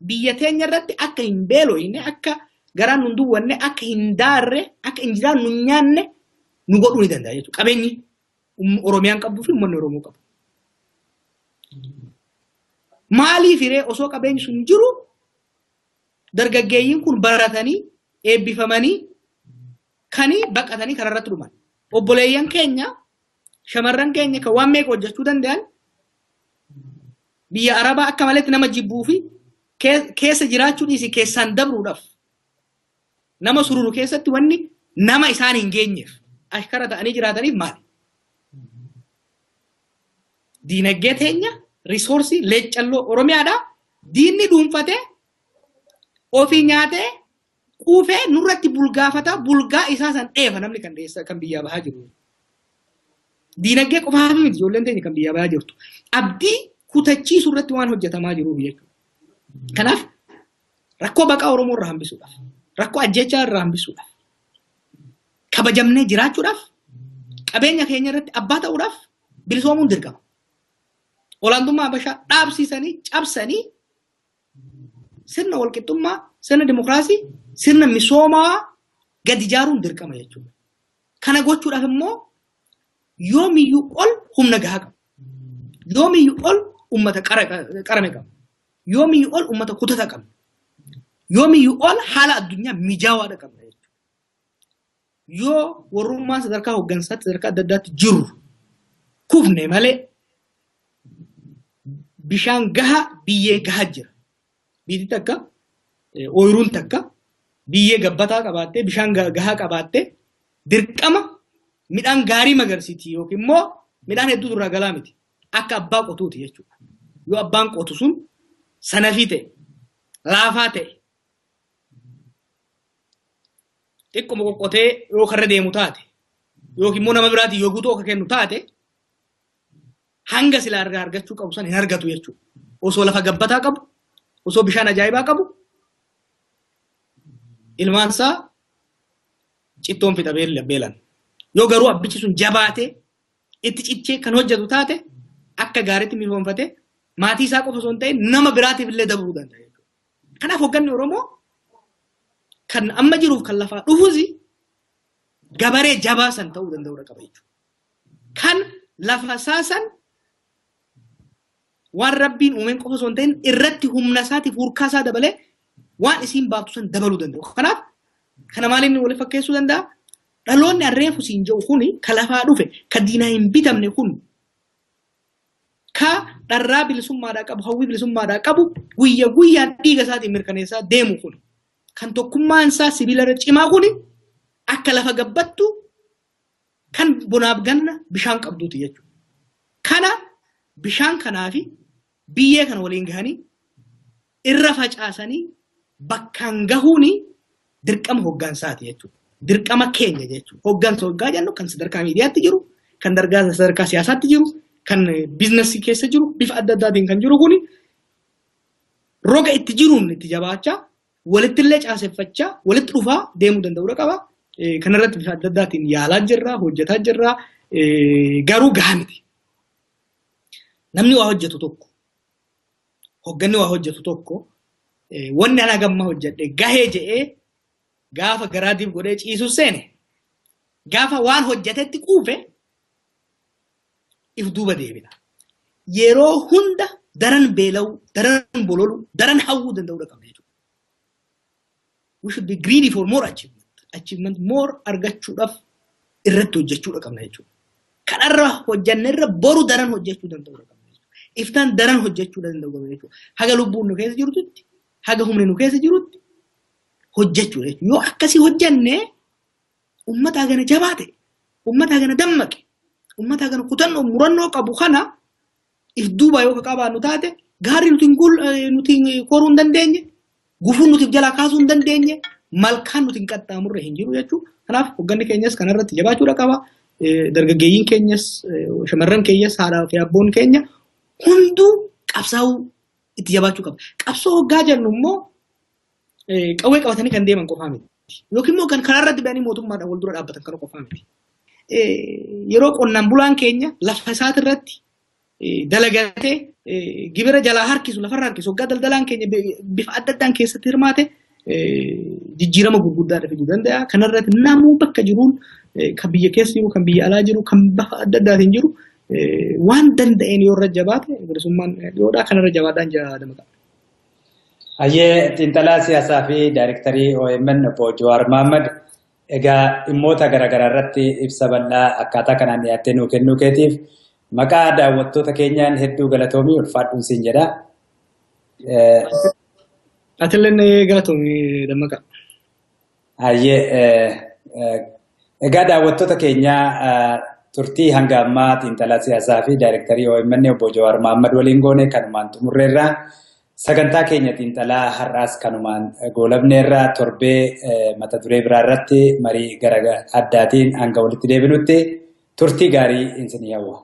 biyya teenya irratti akka hin beeloyne, akka garaan nu duwwanne, akka hin daarre, akka hin jiraannu nyaanne nu godhuu ni danda'a jechuudha. Qabeenyi Oromiyaan qabduu fi uummanni Oromoo qabu. Maaliif hiree osoo qabeenyi sun jiru dargaggeeyyiin kun baratanii eebbifamanii kan baqatanii karaa irratti dhuman? Obboleeyyan keenya, shamarran keenya kan waan meeqa hojjechuu danda'an biyya Arabaa akka maletti nama jibbuu fi keessa jiraachuu dhiisi keessaan dabruudhaaf nama sururu keessatti wanni nama isaan hin geenyeef ashkara ta'anii jiraataniif maali? Diinagdee teenya, resource leeccalloo Oromiyaadhaa diinni dhuunfatee ofii nyaatee quufee nurratti bulgaafata, bulgaa isaa san dheefa namni kan dheessa kan biyyaa bahaa jiru. Diinagdee qofaaf miti ijoolleen teenya kan biyyaa bahaa jirtu. Abdii kutachiisuu irratti waan hojjetamaa jiruuf jechuudha. Kanaaf rakkoo baqaa Oromoo irraa hambisuudhaaf, rakkoo ajjechaa irraa hambisuudhaaf, kabajamnee jiraachuudhaaf, qabeenya keenya irratti abbaa ta'uudhaaf bilisoomuun dirqama. Olaantummaa Habashaa dhaabsisanii cabsanii sirna walqixxummaa, sirna dimokiraasii, sirna misoomaa gadi ijaaruun dirqama jechuudha. Kana gochuudhaaf immoo yoomiyyuu ol humna gahaa qaba. Yoomiyyuu ol uummata qarame qaba. Yoomiyyuu ol uummata kutata qaba. Yoomiyyuu ol haala addunyaa mijaawaadha qabna jechuudha. Yoo warrummaan sadarkaa hooggansaatti sadarkaa adda addaatti jiru kufne malee bishaan gahaa biyyee gahaa jira. Biyyi takka, ooyiruun takka biyyee gabbataa qabaattee bishaan gahaa qabaattee dirqama midhaan gaarii magarsiiti yookiin immoo midhaan hedduu irraa galaa miti. Akka abbaa qotuuti jechuudha. Yoo abbaan qotu sun sanafii ta'e, laafaa ta'e, xiqquma qoqqotee yoo karra deemu taate yookiin immoo nama biraatiin yoo guutuu akka kennu taate, hanga silaa argachuu qabu san hin argatu jechuudha. Osoo lafa gabbataa qabu, osoo bishaan ajaa'ibaa qabu, ilmaan isaa cittoon fixa beelan. Yoo garuu abbichi sun jabaatee itti cichee kan hojjetu taate, akka gaariitti misoomfatee maatii isaa qofa osoo hin ta'in nama biraatiif illee dabruu danda'a jechuudha. Kanaaf hoogganni Oromoo kan amma jiruuf kan lafaa dhufus gabaree jabaa san ta'uu danda'uu qaba jechuudha. Kan lafa isaa san waan rabbiin uumeen qofa osoo hin ta'in irratti humna isaatiif hurkaa isaa dabalee waan isiin baaftu san dabaluu danda'u. Kanaaf kana maaliin waliif fakkeessuu danda'a? Dhaloonni arreefu siin jedhu kuni ka lafaa dhufe, ka diinaa hin bitamne kun, ka dharraa bilisummaadhaa qabu, hawwii bilisummaadhaa qabu, guyya guyyaan dhiiga isaatiin mirkaneessaa deemu kun, kan tokkummaan isaa sibiila irra cimaa kun akka lafa gabbattu kan bonaaf ganna bishaan qabduuti jechuudha. Kana bishaan kanaa fi biyyee kana waliin gahanii irra facaasanii bakkaan gahuuni dirqama hooggansaati jechuudha. Dirqama keenya jechuudha. Hooggansa hoggaa jennu kan sadarkaa miidiyaatti jiru, kan sadarkaa siyaasaatti jiru, kan biizinasii keessa jiru, bifa adda addaatiin kan jiru kuni roga itti jiruun itti jabaachaa, walittillee caaseffachaa, walitti dhufaa deemuu danda'uudha qaba. Kanarratti bifa adda addaatiin yaalaa jirra, hojjetaa jirra, garuu gahaa miti. Namni waa hojjetu tokko, hoogganni waa hojjetu tokko, wanni ana gamma hojjedhe gahee je'ee gaafa garaatiif godhee ciisu seene, gaafa waan hojjetetti quufe if duuba deebina. Yeroo hunda daran beela'uu, daran bololuu, daran hawwuu danda'uudha qabna jechuudha. We should be greedy for more achievement. Achievement more argachuudhaaf irratti hojjechuudha qabna jechuudha. Kanarra hojjanne irra boru daran hojjechuu danda'uudha qabna jechuudha. Iftaan daran hojjechuu danda'uu qabna jechuudha. Haga lubbuun nu keessa jirtutti, haga humni nu keessa jirutti hojjechuudha jechuudha. Yoo akkasii hojjanne uummata hagana jabaa ta'e, uummata hagana dammaqe, uummata hagana kutannoo murannoo qabu kana if duuba yoo qabaannu taate gaarri nuti koruu hin dandeenye, gufuun nuti jalaa kaasuu hin dandeenye, malkaan nuti hin qaxxaamurre hin jiru jechuudha. Kanaaf hoogganni keenyas kanarratti jabaachuudha qaba. Dargaggeeyyiin keenyas, shamarran keenyas, haadhaa fi abboon keenya hunduu qabsaa'uu itti jabaachuu qaba. Qabsoo hoggaa jennu immoo qawwee qabatanii kan deeman qofaa miti. Yookiin immoo kan karaarratti ba'anii mootummaadhaan wal dura dhaabbatan kana qofaa miti. Yeroo qonnaan bulaan keenya lafa isaatirratti dalagatee gibira jalaa harkisu, lafarra harkisu, hoggaa daldalaan keenya bifa adda addaan keessatti hirmaate jijjiirama gurguddaa fiduu danda'a. Kanarratti namuu bakka jiruun kan biyya keessa jiru, kan biyya alaa jiru, kan bafa adda addaatiin jiru waan danda'een yoo irra jabaate bilisummaan dhiyoodha. Kanarra jabaadhaan jedhama qaba. Hayyee, xiinxalaa siyaasaa fi daayirektarii OMN obbo Jawaar Mohaammed, egaa dhimmoota garaagaraa irratti ibsa bal'aa akkaataa kanaan dhiyaattee nuu kennuu keetiif maqaa daawwattoota keenyaan hedduu galatoomii, ulfaadhuun siin jedha. Atilleen galatoomii, Dammaqa. Hayyee, egaa daawwattoota keenyaa, turtii hanga ammaa xiinxalaa siyaasaa fi daayirektarii OMN obbo Jawaar Mohaammed waliin goone kanumaan xumurreerra. Sagantaa keenya xiinxalaa har'aas kanumaan goolabneerra. Torbee mata duree biraa irratti marii gara addaatiin hanga walitti deebinutti turtii gaarii isinii hawwa.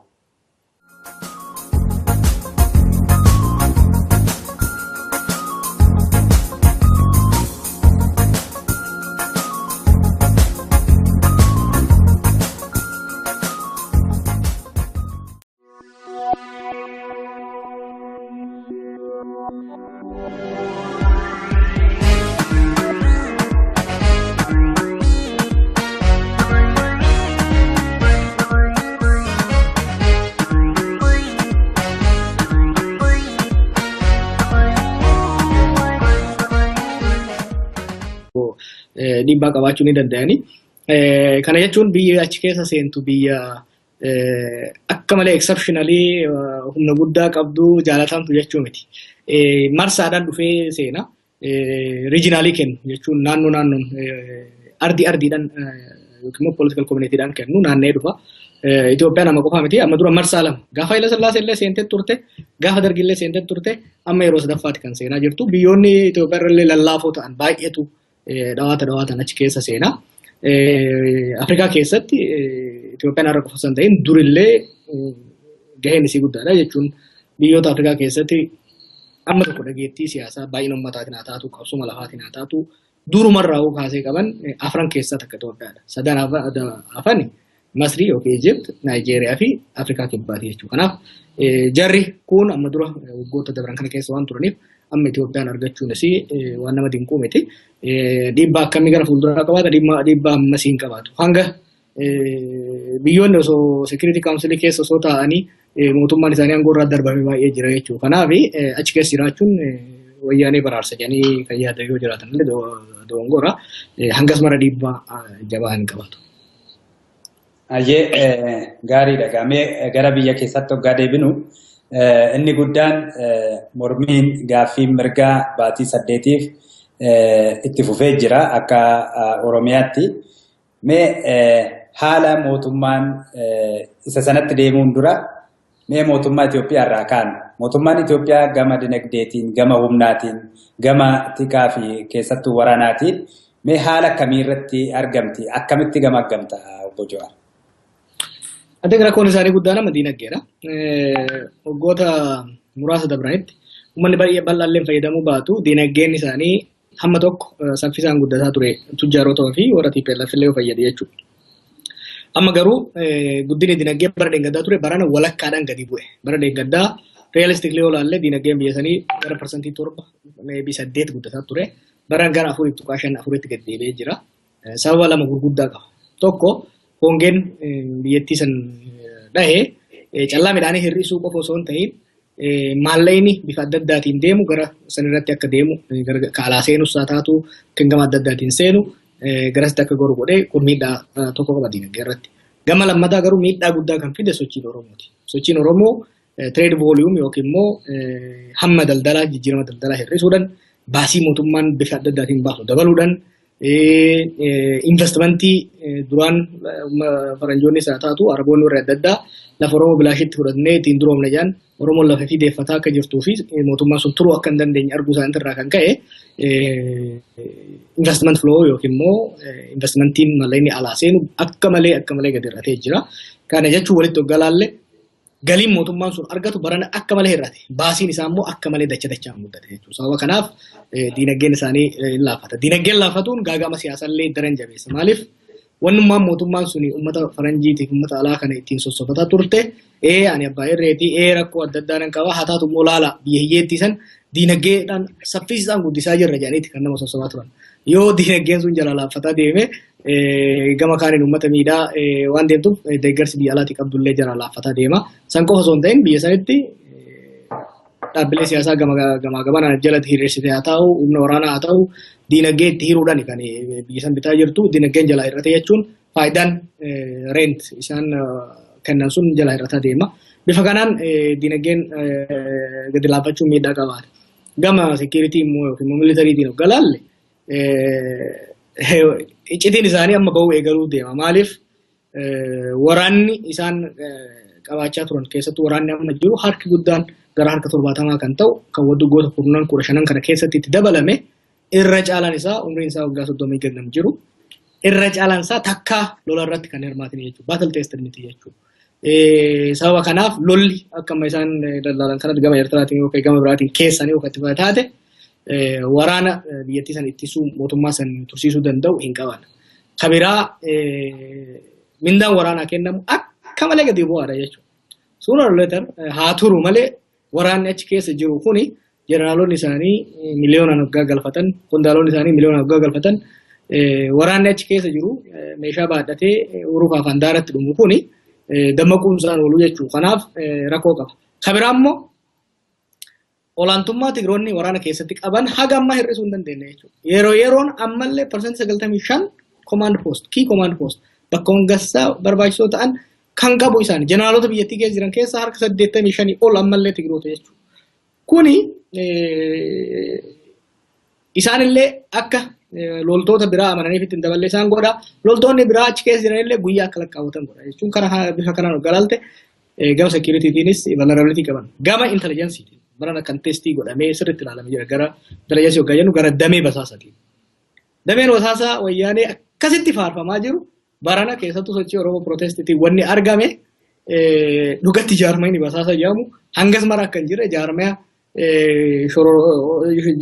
Dhiibbaa qabaachuu ni danda'ani. Kana jechuun biyya achi keessa seentu biyya akka malee exceptionally humna guddaa qabdu jaalatamtu jechuu miti. Marsaadhaan dhufee seena. Regionally kennu jechuun naannoo naannoon, ardii ardiidhaan yookiin immoo political communityidhaan kennu naanna'ee dhufa. Itoophiyaan amma qofaa miti, amma dura marsaa lama gaafa Haile Sillaasee illee seentee turte, gaafa Dargi illee seentee turte, amma yeroo sadaffaatti kan seenaa jirtu. Biyyoonni Itoophiyaa irra illee lallaafoo ta'an baay'eetu dhawaata dhawaatan achi keessa seenaa. Afrikaa keessatti Itoophiyaan har'a qofa osoo hin ta'in durillee gaheen isii guddaadha, jechuun biyyoota Afrikaa keessatti amma tokko dhageettii siyaasaa baay'ina uummataatiin haa taatu, qabsuma lafaatiin haa taatu, durumarraa kaasee qaban afran keessaa takka Itoophiyaadha. Sadan hafan Masrii yookiin Egypt, Naayijeeriyaa fi Afrikaa Kibbaati jechuudha. Kanaaf jarri kun amma dura waggoota dabran kana keessa waan turaniif amma Itoophiyaan argachuunis waan nama dinquu miti. Dhiibbaa akkamii gara fuulduraa qabaata? Dhiibbaa ammasii hin qabaatu. Hanga biyyoonni osoo Security Council keessa osoo taa'anii mootummaan isaanii aangoo irraa darbame baay'ee jira jechuudha. Kanaaf achi keessa jiraachuun wayyaanee baraarsa jedhanii kan yaadan yoo jiraatan illee dogongora. Hangas mara dhiibbaa jabaa hin qabaatu. Ayyee, gaariidha. Gaamee gara biyya keessatti hoggaa deebinu, inni guddaan mormiin gaaffii mirgaa baatii 8f itti fufee jira akka Oromiyaatti. Mee haala mootummaan isa sanatti deemuun dura mee mootummaa Itoophiyaa irraa kaanu. Mootummaan Itoophiyaa gama dinagdeetiin, gama humnaatiin, gama tikaa fi keessattuu waraanaatiin mee haala akkamii irratti argamti? Akkamitti gama argamta, obbo Jawaar? Ati rakkoon isaanii guddaan amma diinagdeedha. Waggoota muraasa dabranitti uummanni baay'ee bal'aallee fayyadamuu baatu diinagdeen isaanii hamma tokko saffisaan guddataa ture, tujjaarota fi warra TPLF illee fayyade jechuudha. Amma garuu guddinni diinagdee bara dheengaddaa ture barana walakkaadhaan gadi bu'e. Bara dheengaddaa realistically yoo ilaalle diinagdeen biyya sanii gara 7%, maybe 8 guddataa ture. Baran gara 4.54tti gadi deebi'ee jira. Sababa lama gurguddaa qaba. Tokko, hongeen biyyattii san dhahee callaa midhaanii hir'isuu qofa osoo hin ta'in Maallaqni bifa adda addaatiin deemu gara sanirratti akka deemu kaalaa seenus haa taatu kan gama adda addaatiin seenu garasitti akka goru godhee kun miidhaa tokko qaba diinagdee irratti. Gama lammataa garuu miidhaa guddaa kan fide sochiin Oromooti. Sochiin Oromoo trade volume yookiin immoo hamma daldalaa jijjiirama daldalaa hir'isuudhaan baasii mootummaan bifa adda addaatiin baasu dabaluudhaan investmentii duraan faranjoonnis haa taatu araboonni warri adda addaa lafa Oromoo bilaashitti fudhannee ittiin duroomne jedhan Oromoon lafa fi deeffataa akka jirtuu fi mootummaan sun turuu akka hin dandeenye arguu isaanii irraa kan ka'e investment flow yookiin immoo investmentiin mallaqni alaa seenu akka malee gadi hir'atee jira. Kana jechuun walitti hoggalaallee galiin mootummaan sun argatu barana akka malee hir'ate. Baasiin isaa immoo akka malee dacha dachaan guddate jechuudha. Sababa kanaaf diinagdeen isaanii hin laaffata. Diinagdeen laafatuun gaagama siyaasallee daran jabeessa. Maaliif wannummaan mootummaan suni uummata faranjiitiif uummata alaa kana ittiin sossobataa turte ani abbaa irreetii rakkoo adda addaa nan qaba haa taatu immoo laala biyya hiyyeettii san diinagdeedhaan saffisaan guddisaa jirra jedhaniiti kan nama sossobaa turan. Yoo diinagdeen sun jala laaffataa deeme gama kaaniin uummata miidhaa waan deemtuuf deeggarsi biyya alaatii qabdullee jala laaffataa deema. San qofa osoo hin ta'in biyya sanitti dhaabbilee siyaasaa gamaa gamanaan jalatti hiriirsite haa ta'u, humna waraanaa haa ta'u, diinagdee itti hiruudhaan kan biyya san bitaa jirtu diinagdeen jala hir'ate jechuun faayidaan rent isaan kennan sun jala hir'ataa deema. Bifa kanaan diinagdeen gadi laaffachuun miidhaa qabaata. Gama security immoo yookiin immoo militariitiin hoggaa laalle iccitiin isaanii amma bahuu eegaluu deema. Maaliif waraanni isaan qabaachaa turan keessattuu waraanni amma jiru harki guddaan gara harka 70 kan ta'u kan waggoota kurnan 15 kana keessatti itti dabalame irra caalaan isaa umriin isaa waggaa 30 gad nam jiru. Irra caalaan isaa takkaa lola irratti kan hirmaatan jechuudha. Battle tested miti jechuudha. Sababa kanaaf lolli akka amma isaan daldaalan kanatti gama Eertiraatiin yookaan gama biraatiin keessanii yookaan itti taate waraana biyyattii san ittisuu mootummaa san tursiisuu danda'u hin qaban. Kabiraa mindaan waraanaa kennamu akka malee gadi bu'aadha jechuudha. Sooner or later haa turu malee waraanni achi keessa jiru kuni jeneraalonni isaanii miliyoonaan waggaa galfatan, qondaalonni isaanii miliyoonaan waggaa galfatan, waraanni achi keessa jiru meeshaa baadhatee urufaaf handaaratti dhumu kuni dammaquun isaan oolu jechuudha. Kanaaf rakkoo qaba. Kabiraa immoo olaantummaa Tigiroonni waraana keessatti qaban haga ammaa hir'isuu hin dandeenye jechuudha. Yeroo yeroon ammallee 95% command post, key command post bakka hongassaa barbaachisoo ta'an kan qabu isaani. Jeneraalota biyyattii keessa jiran keessaa harka 85 ol ammallee Tigiroota jechuudha. Kuni isaanillee akka loltoota biraa amananiif ittiin daballee isaan godha. Loltoonni biraa achi keessa jiranillee guyyaa akka lakkaawwatan godha jechuun kana bifa kanaan galaalte gama securitytiinis vulnerability qaban. Gama intelligenceetiin barana kan testii godhamee sirriitti ilaalamee jira. Gara intelligence yookaan jennu gara damee basaasatiin. Dameen basaasaa wayyaanee akkasitti faarfamaa jiru barana keessattuu sochii Oromoo protestiitiin wanni argame dhugatti jaarmayni basaasa jedhamu hangas mara akka hin jirre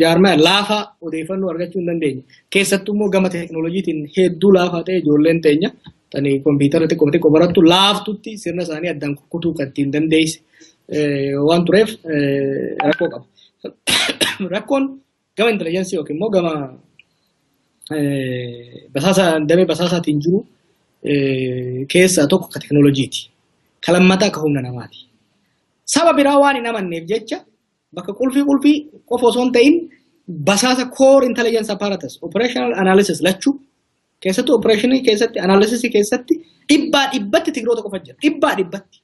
jaarmaya laafaa odeeffannoo argachuu hin dandeenye. Keessattuu immoo gama teekinooloojiitiin hedduu laafaa ta'e ijoolleen teenya tani kompiitara xiqqoo xiqqoo barattu laaftutti sirna isaanii addaan kukkutuu kan ittiin dandeesse waan tureef rakkoo qaba. Rakkoon gama intelligence yookiin immoo gama basaasa damee basaasaatiin jiru keessaa tokko ka teekinooloojiiti. Ka lammataa ka humna namaati. Saba biraa waan hin amanneef jecha bakka qulfii qulfii qofa osoo hin ta'in basaasa core intelligence apparatus operational analysis lachuu keessattuu operationii keessatti analysis keessatti dhibbaa dhibbatti Tigiroota qofa jira. Dhibbaa dhibbatti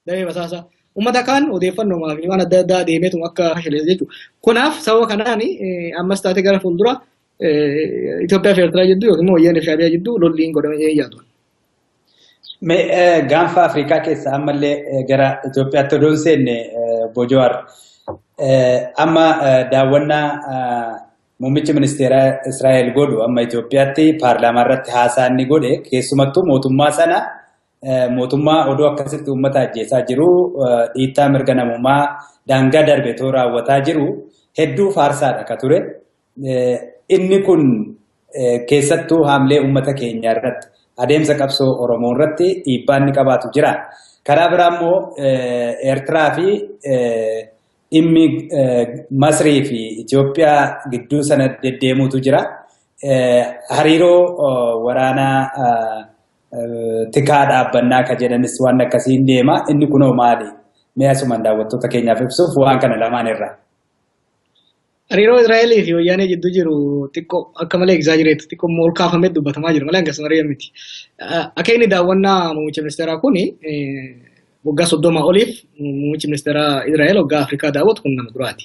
damee basaasaa. Uummata kaan odeeffannoo fi waan adda addaa deemeetu akka fashaleessa jechuudha. Kanaaf sababa kanaan ammas taate gara fuuldura Itoophiyaa fi Eertiraa jidduu yookiin immoo Wayyaanee fi Shaabiyaa jidduu lolli hin godhame jedhee yaadu. Gaanfa Afrikaa keessa ammallee gara Itoophiyaatti odoo hin seenne obbo Jawaar amma daawwannaa muummichi ministeeraa Israa'el godhu amma Itoophiyaatti paarlaamaa irratti haasaa inni godhe keessumattuu mootummaa sana mootummaa odoo akkasitti uummata ajjeesaa jiru dhiittaa mirga namummaa daangaa darbe too raawwataa jiru hedduu faarsaadha ka ture. Inni kun keessattuu haamlee uummata keenya irratti adeemsa qabsoo Oromoo irratti dhiibbaa inni qabaatu jira. Karaa biraa immoo Eertiraa fi dhimmi Masrii fi Itoophiyaa gidduu sana deddeemuutu jira. Hariiroo waraanaa tikaa dhaabbannaa ka jedhanis waan akkasiin deema. Inni kunoo maali? Mee asumaan daawwattoota keenyaaf ibsuuf waan kana lamaan irraa. Hariiroo Israa'elii fi Wayyaanee jidduu jiru xiqqoo akka malee exaggerate, xiqqoo immoo ol kaafamee dubbatamaa jira malee hangas marii miti. Akka inni daawwannaa muummicha ministeeraa kuni, waggaa 30 oliif muummichi ministeeraa Israa'el waggaa Afrikaa daawwatu kun nama duraati.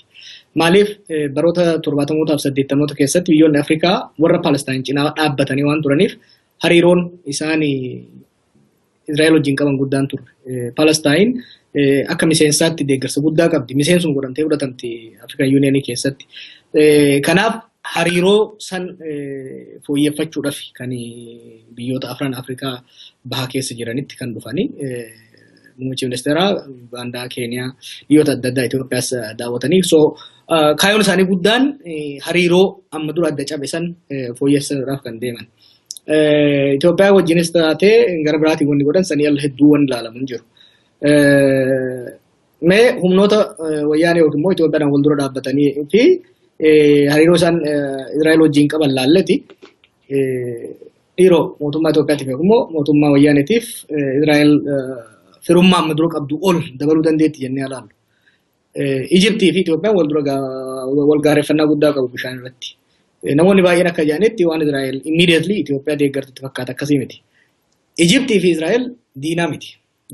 Maaliif, baroota 70mootaa fi 80moota keessatti biyyoonni Afrikaa warra Palestaan cinaa dhaabbatanii waan turaniif hariiroon isaan Israa'el wajjin qaban guddaan ture. Palestaan akka miseensaatti deeggarsa guddaa qabdi. Miseensuma godhamtee fudhatamti African Unionii keessatti. Kanaaf hariiroo san fooyyeffachuudhaaf kan biyyoota afran Afrikaa baha keessa jiranitti kan dhufanii, muummichi ministeeraa Ugaandaa, Keeniyaa, biyyoota adda addaa Itoophiyaas daawwatanii. So kaayyoon isaanii guddaan hariiroo amma dura adda cabe san fooyyessuudhaaf kan deeman. Itoophiyaa wajjinis taatee gara biraatiin wanni godhan sanii ala hedduu wanni ilaalamu hin jiru. Mee humnoota Wayyaanee yookiin immoo Itoophiyaadhaan wal dura dhaabbatanii fi hariiroo isaan Israa'el wajjin qaban laalleti. Dhiiroo, mootummaa Itoophiyaatiif yookiin immoo mootummaa Wayyaaneetiif Israa'el firummaa amma dura qabdu ol dabaluu dandeetti jennee ilaallu. Ijiptii fi Itoophiyaan wal dura wal gaarreeffannaa guddaa qabu bishaan irratti. Namoonni baay'een akka jedhanitti waan Israa'el immediately Itoophiyaa deeggartutti fakkaata, akkasii miti. Ijiptii fi Israa'el diinaa miti.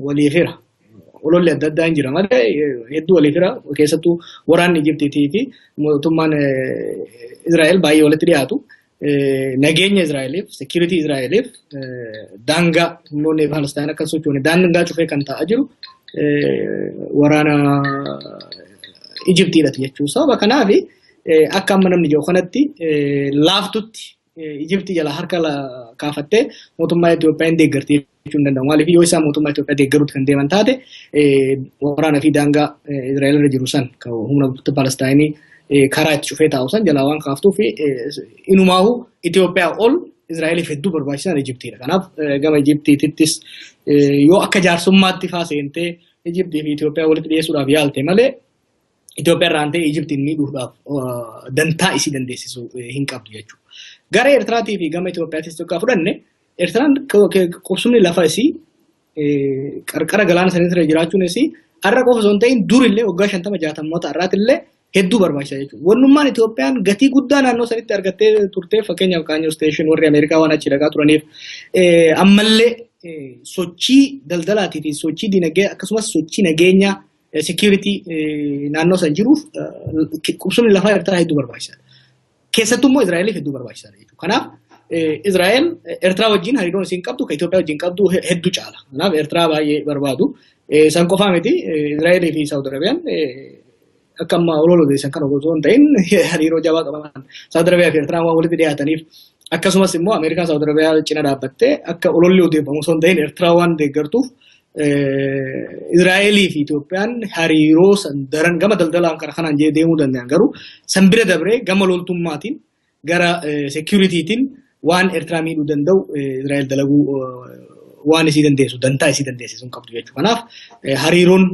Walii fira. Ololli adda addaa hin jira malee hedduu walii fira. Keessattuu waraanni Ijiptiitii fi mootummaan Israa'el baay'ee walitti dhiyaatu. Nageenya Israa'eliif, security Israa'eliif, daangaa humnoonni Palestaan akka sochoone daangaa cufee kan taa'aa jiru waraana Ijiptiidha jechuudha. Sababa kanaaf akka amma namni jiru kanatti laaftutti Ijiptii jala harka kaafattee mootummaa Itoophiyaa hin deeggarti jechuu hin danda'amu. Maaliif, yoo isaan mootummaa Itoophiyaa deeggaruutti kan deeman taate, waraana fi daangaa Israa'el irra jiru san kan humna Palestaayinii karaa itti cufee taa'u san jalaa waan kaaftuuf, inumaahu Itoophiyaa ol Israa'eliif hedduu barbaachisan Ijiptiidha. Kanaaf gama Ijiptiittis yoo akka jaarsummaatti faa seentee Ijiptii fi Itoophiyaa walitti dhiyeessuudhaaf yaalte malee, Itoophiyaa irraan ta'e Ijiptiin miidhuudhaaf dantaa isii dandeessisu hin qabdu jechuudha. Gara Eertiraatii fi gama Itoophiyaattis tokko fudhanne, Eertiraan qubsumni lafa isii qarqara galaana sanii irra jiraachuun isii har'a qofa osoo hin ta'in durillee waggaa 50 60moota har'aatillee hedduu barbaachisaa jechuudha. Wannummaan Itoophiyaan gatii guddaa naannoo sanitti argattee turte, fakkeenyaaf Qaanyoo Station warri Ameerikaa waan achi dhaqaa turaniif, ammallee sochii daldalaatii fi sochii dinagdee akkasumas sochii nageenyaa, security, naannoo san jiruuf qubsumni lafaa Eertiraa hedduu barbaachisaadha. Keessattuu immoo Israa'eliif hedduu barbaachisaadha jechuudha. Kanaaf Israa'el Eertiraa wajjin hariiroon isiin qabdu kan Itoophiyaa wajjin qabdu hedduu caala. Kanaaf Eertiraa baay'ee barbaadu. San qofaa miti, Israa'elii fi Saawud Arabiyaan akka amma olola odeessan kana osoo hin ta'in hariiroo jabaa qaban. Saawud Arabiyaa fi Eertiraan waan walitti dhiyaataniif, akkasumas immoo Ameerikaan Saawud Arabiyaa cina dhaabbattee akka ololli odeeffamu osoo hin ta'in Eertiraa waan deeggartuuf, Israa'elii fi Itoophiyaan hariiroo san daran gama daldalaan karaa kanaan deemuu danda'an, garuu san bira dabree gama loltummaatiin, gara securitytiin waan Eertiraa miidhuu danda'u Israa'el dalaguu waan isii dandeessu, dantaa isii dandeessisu hin qabdu jechuudha. Kanaaf hariiroon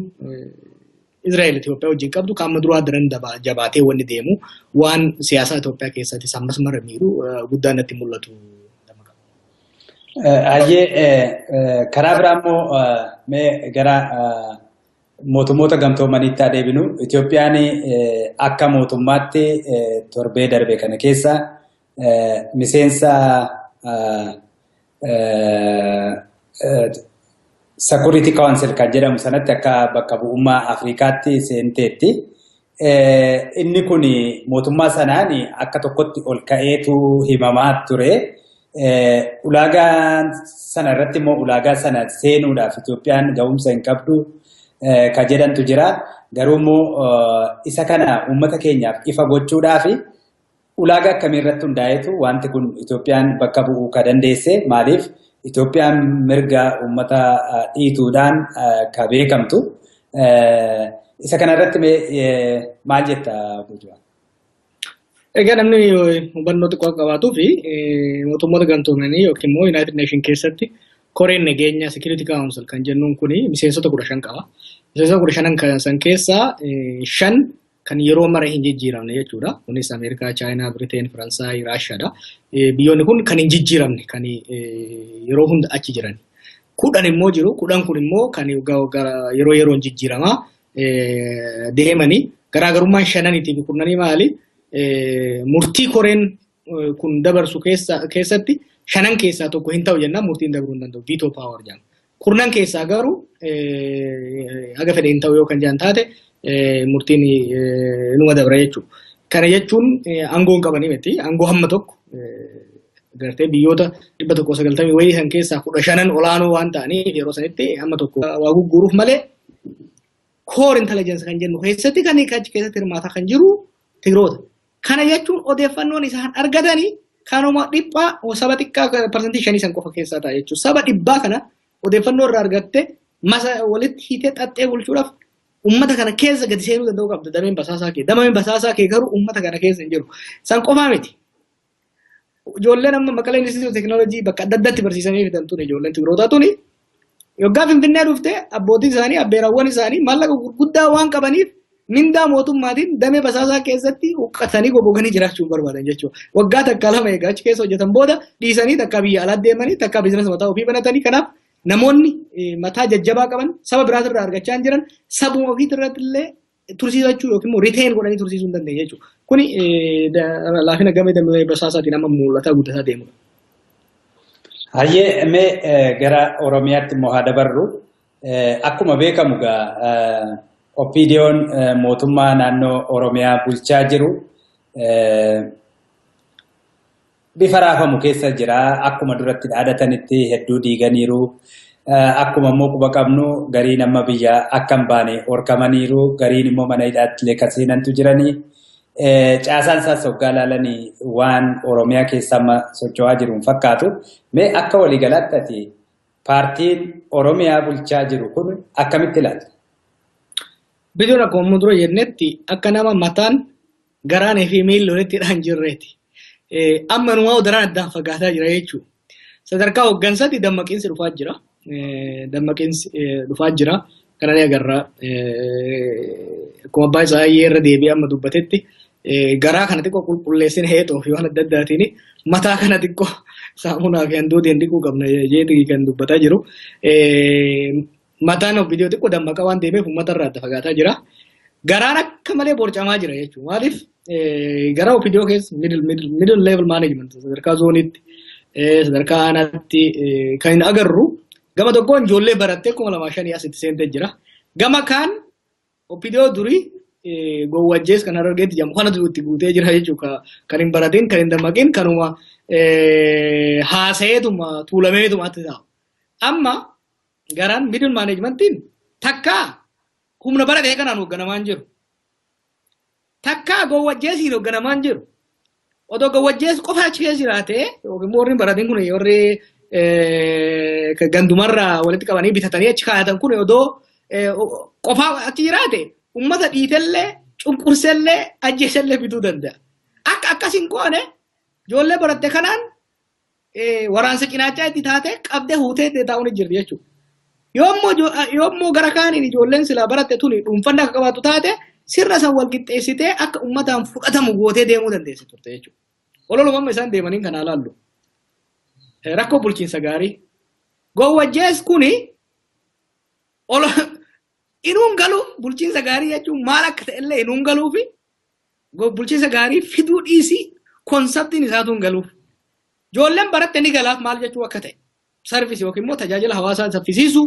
Israa'el Itoophiyaa wajjin qabdu kan amma duraa daran jabaatee wanni deemu waan siyaasaa Itoophiyaa keessatti ammas mara miidhu guddaan natti mul'atu. Hayyee, karaa biraa immoo mee gara mootummoota gamtoomaniitti adeeminu. Itoophiyaan akka mootummaatti torbee darbe kana keessa miseensa Security Council kan jedhamu sanatti akka bakka bu'ummaa Afrikaatti seenteetti. Inni kun mootummaa sanaan akka tokkotti ol ka'eetu himamaa ture. Ulaagaa sana irratti immoo ulaagaa sana seenuudhaaf Itoophiyaan ga'umsa hin qabdu kan jedhantu jira. Garuu immoo isa kana uummata keenyaaf ifa gochuudhaaf ulaagaa akkamii irratti hundaa'etu wanti kun Itoophiyaan bakka bu'uu ka dandeesse? Maaliif, Itoophiyaan mirga uummata dhiituudhaan ka beekamtu. Isa kana irratti maal jetta, Bujuwaa? Egaa namni hubannoo xiqqoo qabaatuu fi mootummoota gamtoomanii yookiin immoo United Nation keessatti koreen nageenya, Security Council kan jennuun kuni, miseensota 15 qaba. Miseensota 15n san keessaa shan kan yeroo mara hin jijjiiramne jechuudha. Kunis Ameerikaa, Chaayinaa, Biriteen, Faransaay, Raashiyaadha. Biyyoonni kun kan hin jijjiiramne, kan yeroo hunda achi jiran. 10 immoo jiru. 10 kun immoo kan yeroo yeroon jijjiiramaa deemanii garaagarummaan 5 fi 10 maali? Murtii koreen kun dabarsu keessatti 5 keessaa tokko hin ta'u jennaan murtiin dabruu hin danda'u. Veto power jedhama. 10 keessaa garuu haga fedhe hin ta'u yoo kan jedhan taate murtiin numa dabra jechuudha. Kana jechuun aangoo hin qabanii miti. Aangoo hamma tokko gartee biyyoota 190 wayii san keessaa 15 olaanoo waan ta'aniif yeroo sanitti hamma tokko waa gugguuruuf malee core intelligence kan jennu keessatti kan achi keessatti hirmaataa kan jiru Tigiroota. Kana jechuun odeeffannoon isaan argatanii kanuma dhiphaa saba xiqqaa 5% san qofa keessaa ta'a jechuudha. Saba dhibbaa kana odeeffannoo irraa argatte masa walitti hiitee xaxxee bulchuudhaaf uummata kana keessa gadi seenuu danda'uu qabda dameen basaasaa kee. Dameen basaasaa kee garuu uummata kana keessa hin jiru. San qofaa miti. Ijoolleen amma Maqalee Institute of Technology bakka adda addaatti barsiisanii fidan tuni ijoolleen Tigrootaa tuni. Yoggaa Finfinnee dhufte abbootiin isaanii abbeerawwan isaanii maallaqa gurguddaa waan qabaniif mindaa mootummaatiin damee basaasaa keessatti huqqatanii gogoganii jiraachuu barbaadan jechuudha. Waggaa takka lama egaa achi keessa hojjetan booda dhiisanii takka biyya alaa deemanii takka biizinasa mataa ofii banatanii kanaaf namoonni mataa jajjabaa qaban saba biraatirraa argachaa hin jiran sabuma ofiitirratti illee tursiisachuu yookiin immoo retain godhanii tursiisuu hin dandeenye jechuudha. Kuni laafina gamee damee basaasaatiin amma mul'ataa guddataa deemudha. Hayyee mee gara Oromiyaatti immoo haa dabarru. Akkuma beekamu egaa OPDO'n mootummaa naannoo Oromiyaa bulchaa jiru bifa raafamu keessa jira. Akkuma duratti dhaadatanitti hedduu diiganiiru. Akkuma immoo quba qabnu gariin amma biyya akka hin baane horkamaniiru. Gariin immoo mana hidhaatti illee kan seenantu jiranii. Caasaan isaas hoggaa ilaalanii waan Oromiyaa keessa amma socho'aa jiru hin fakkaatu. Mee akka waliigalaatti ati paartiin Oromiyaa bulchaa jiru kun akkamitti ilaalta? Bidiyoon akkuma dura jennetti akka nama mataan garaanii fi miilli walitti hidhaan jirreeti. Amma numaa daraan addaan fagaataa jira jechuudha. Sadarkaa hooggansaatti dammaqiinsi dhufaa jira. Dammaqiinsi dhufaa jira. Kana ni agarra. Akkuma abbaa isaa irra deebi'ee amma dubbatetti garaa kana xiqqoo qulqulleessine heexoo fi waan adda addaatiin mataa kana xiqqoo saamunaa fi handuutiin dhiquu qabna jeetii kan dubbataa jiru. Mataan OPDO xiqqoo dammaqaa waan deemeef uummata irraa adda fagaataa jira. Garaan akka malee borcamaa jira jechuudha. Maaliif gara OPDO keessa middle level management sadarkaa zooniitti sadarkaa aanaatti kan hin agarru gama tokkoon ijoollee barattee 2005 asitti seentee jira. Gama kaan OPDO durii gowwajjees kan Harargeetti jedhamu kanatu itti guutee jira jechuudha. Kan hin baratin kan hin dammaqin kanuma haasayeetuma tuulameetuma atti taa'u. Amma garaan middle managementiin takka humna baratee kanaan hoogganamaa hin jiru. Takka gowwajjeesiin hoogganamaa hin jiru. Odoo gowwajjees qofa achi keessa jiraatee yookiin warri baratin kun warri gandumarraa walitti qabanii bitatanii achi kaayatan kun odoo qofaa achi jiraate uummata dhiitellee cunqursellee ajjeesellee bituu danda'a. Akka akkasiin goone ijoollee baratte kanaan waraansa cinaachaa itti taate qabdee huutee taa'uun hin jirti jechuudha. Yoommoo gara kaaniin ijoolleen silaa baratte tuni dhuunfannaa akka qabaattu taate sirna san wal qixxeessitee akka uummataan fudhatamu gootee deemuu dandeessi turte jechuudha. Ololuma amma isaan deemaniin kanaa laallu. Rakkoo bulchiinsa gaarii. Gowwajjees kuni inuun galuu bulchiinsa gaarii jechuun maal akka ta'ellee inuun galuu fi bulchiinsa gaarii fiduu dhiisii konseptiin isaatu hin galuuf. Ijoolleen baratte ni galaaf maal jechuu akka ta'e. Sarvisii yookiin immoo tajaajila hawaasaa saffisiisuu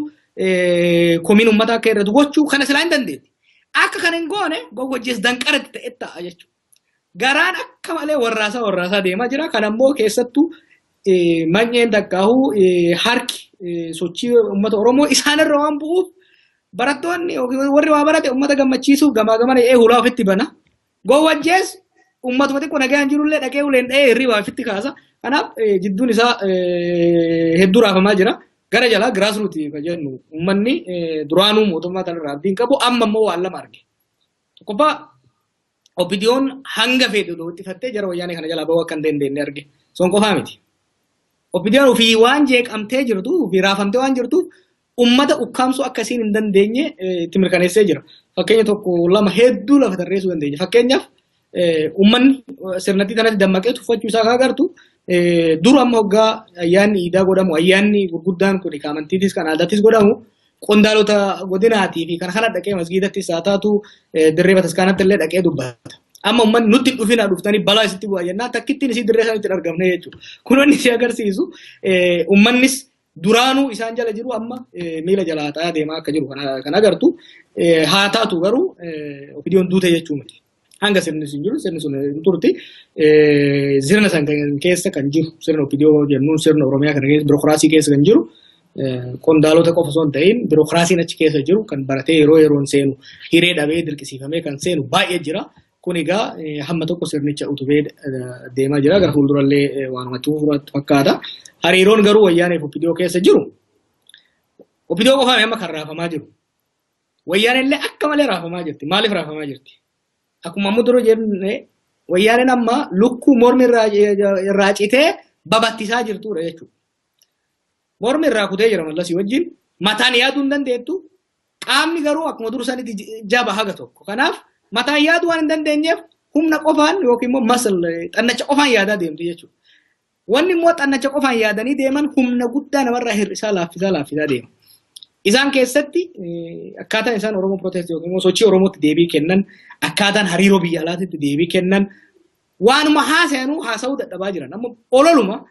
komiin uummataa akka irratti gochuu kana silaa hin dandeetti. Akka kana hin goone gowwajjees danqaratti ta'e ta'a jechuudha. Garaan akka malee warraasaa warraasaa deemaa jira. Kana immoo keessattuu manyeen takkaahuu harki sochii uummata Oromoo isaanirra waan bu'uuf barattoonni yookiin warri waa barate uummata gammachiisuuf gamaa gamana hulaa ofitti bana. Gowwajjees uummatuma xiqqoo nagaan jirullee dhaqee uleen dha'ee hirribaa ofitti kaasa. Kanaaf jidduun isaa hedduu raafamaa jira. Gara jalaa grassroots kan jennu uummanni duraanuu mootummaa kanarraa abdii hin qabu amma immoo waan lama arge. Tokkoffaa OPDO'n hanga fedhe ittifattee jara wayyaanee kana jalaa bahuu akka hin dandeenye arge. Sun qofaa miti. OPDO'n ofii waan jeeqamtee jirtu ofii raafamtee waan jirtuuf uummata ukkaamsuu akkasiin hin dandeenye itti mirkaneessee jira. Fakkeenya tokko lama hedduu lafa tarreessuu dandeenya. Fakkeenyaaf uummanni sirnatti kanatti dammaqee tuffachuu isaa kan agartu Dur amma hoggaa ayyaanni iidaa godhamu, ayyaanni gurguddaan kun kan amantiitis kan aadaattis godhamu, qondaalota godinaatii fi kana kana dhaqee masgiidattis haa taatu dirree bataskaanatti illee dhaqee dubbata. Amma uummanni nutti hin dhufinaa, dhuftanii balaa isitti bu'aa jennaan takkittiin isii dirree sanitti hin argamne jechuudha. Kun wanni si agarsiisu uummannis duraanuu isaan jala jiru amma miila jalaa ta'aa deemaa akka jiru kan agartu. Haa taatu garuu OPDOn duute jechuu miti. Hanga sirni sun jiru sirni sun hin turti. Sirna san keessa kan jiru, sirna OPDO jennuun sirna Oromiyaa kana keessa birookiraasii keessa kan jiru qondaalota qofa osoo hin ta'in, birookiraasiin achi keessa jiru kan baratee yeroo yeroon seenu hiree dhabee dirqisiifamee kan seenu baay'ee jira. Kun egaa hamma tokko sirnicha utubee deemaa jira. Gara fuuldurallee waanuma itti fufuratti fakkaata. Hariiroon garuu Wayyaanee fi OPDO keessa jiru, OPDO qofaan amma kan raafamaa jiru. Wayyaaneen illee akka malee raafamaa jirti. Maaliif raafamaa jirti? Akkuma amma dura jenne, Wayyaaneen amma lukkuu mormi irraa citee babattisaa jirtudha jechuudha. Mormi irraa kutee jira Mallasii wajjin. Mataan yaaduu hin dandeettu. Qaamni garuu akkuma dur sanitti jaba haga tokko. Kanaaf mataan yaaduu waan hin dandeenyeef humna qofaan yookiin immoo masal xannacha qofaan yaadaa deemti jechuudha. Wanni immoo xannacha qofaan yaadanii deeman humna guddaa namarraa hir'isaa, laaffisaa laaffisaa deema. Isaan keessatti akkaataan isaan Oromoo protest yookiin immoo sochii Oromootti deebii kennan, akkaataan hariiroo biyya alaatitti deebii kennan, waanuma haasayanuu haasa'uu dadhabaa jiran. Amma ololuma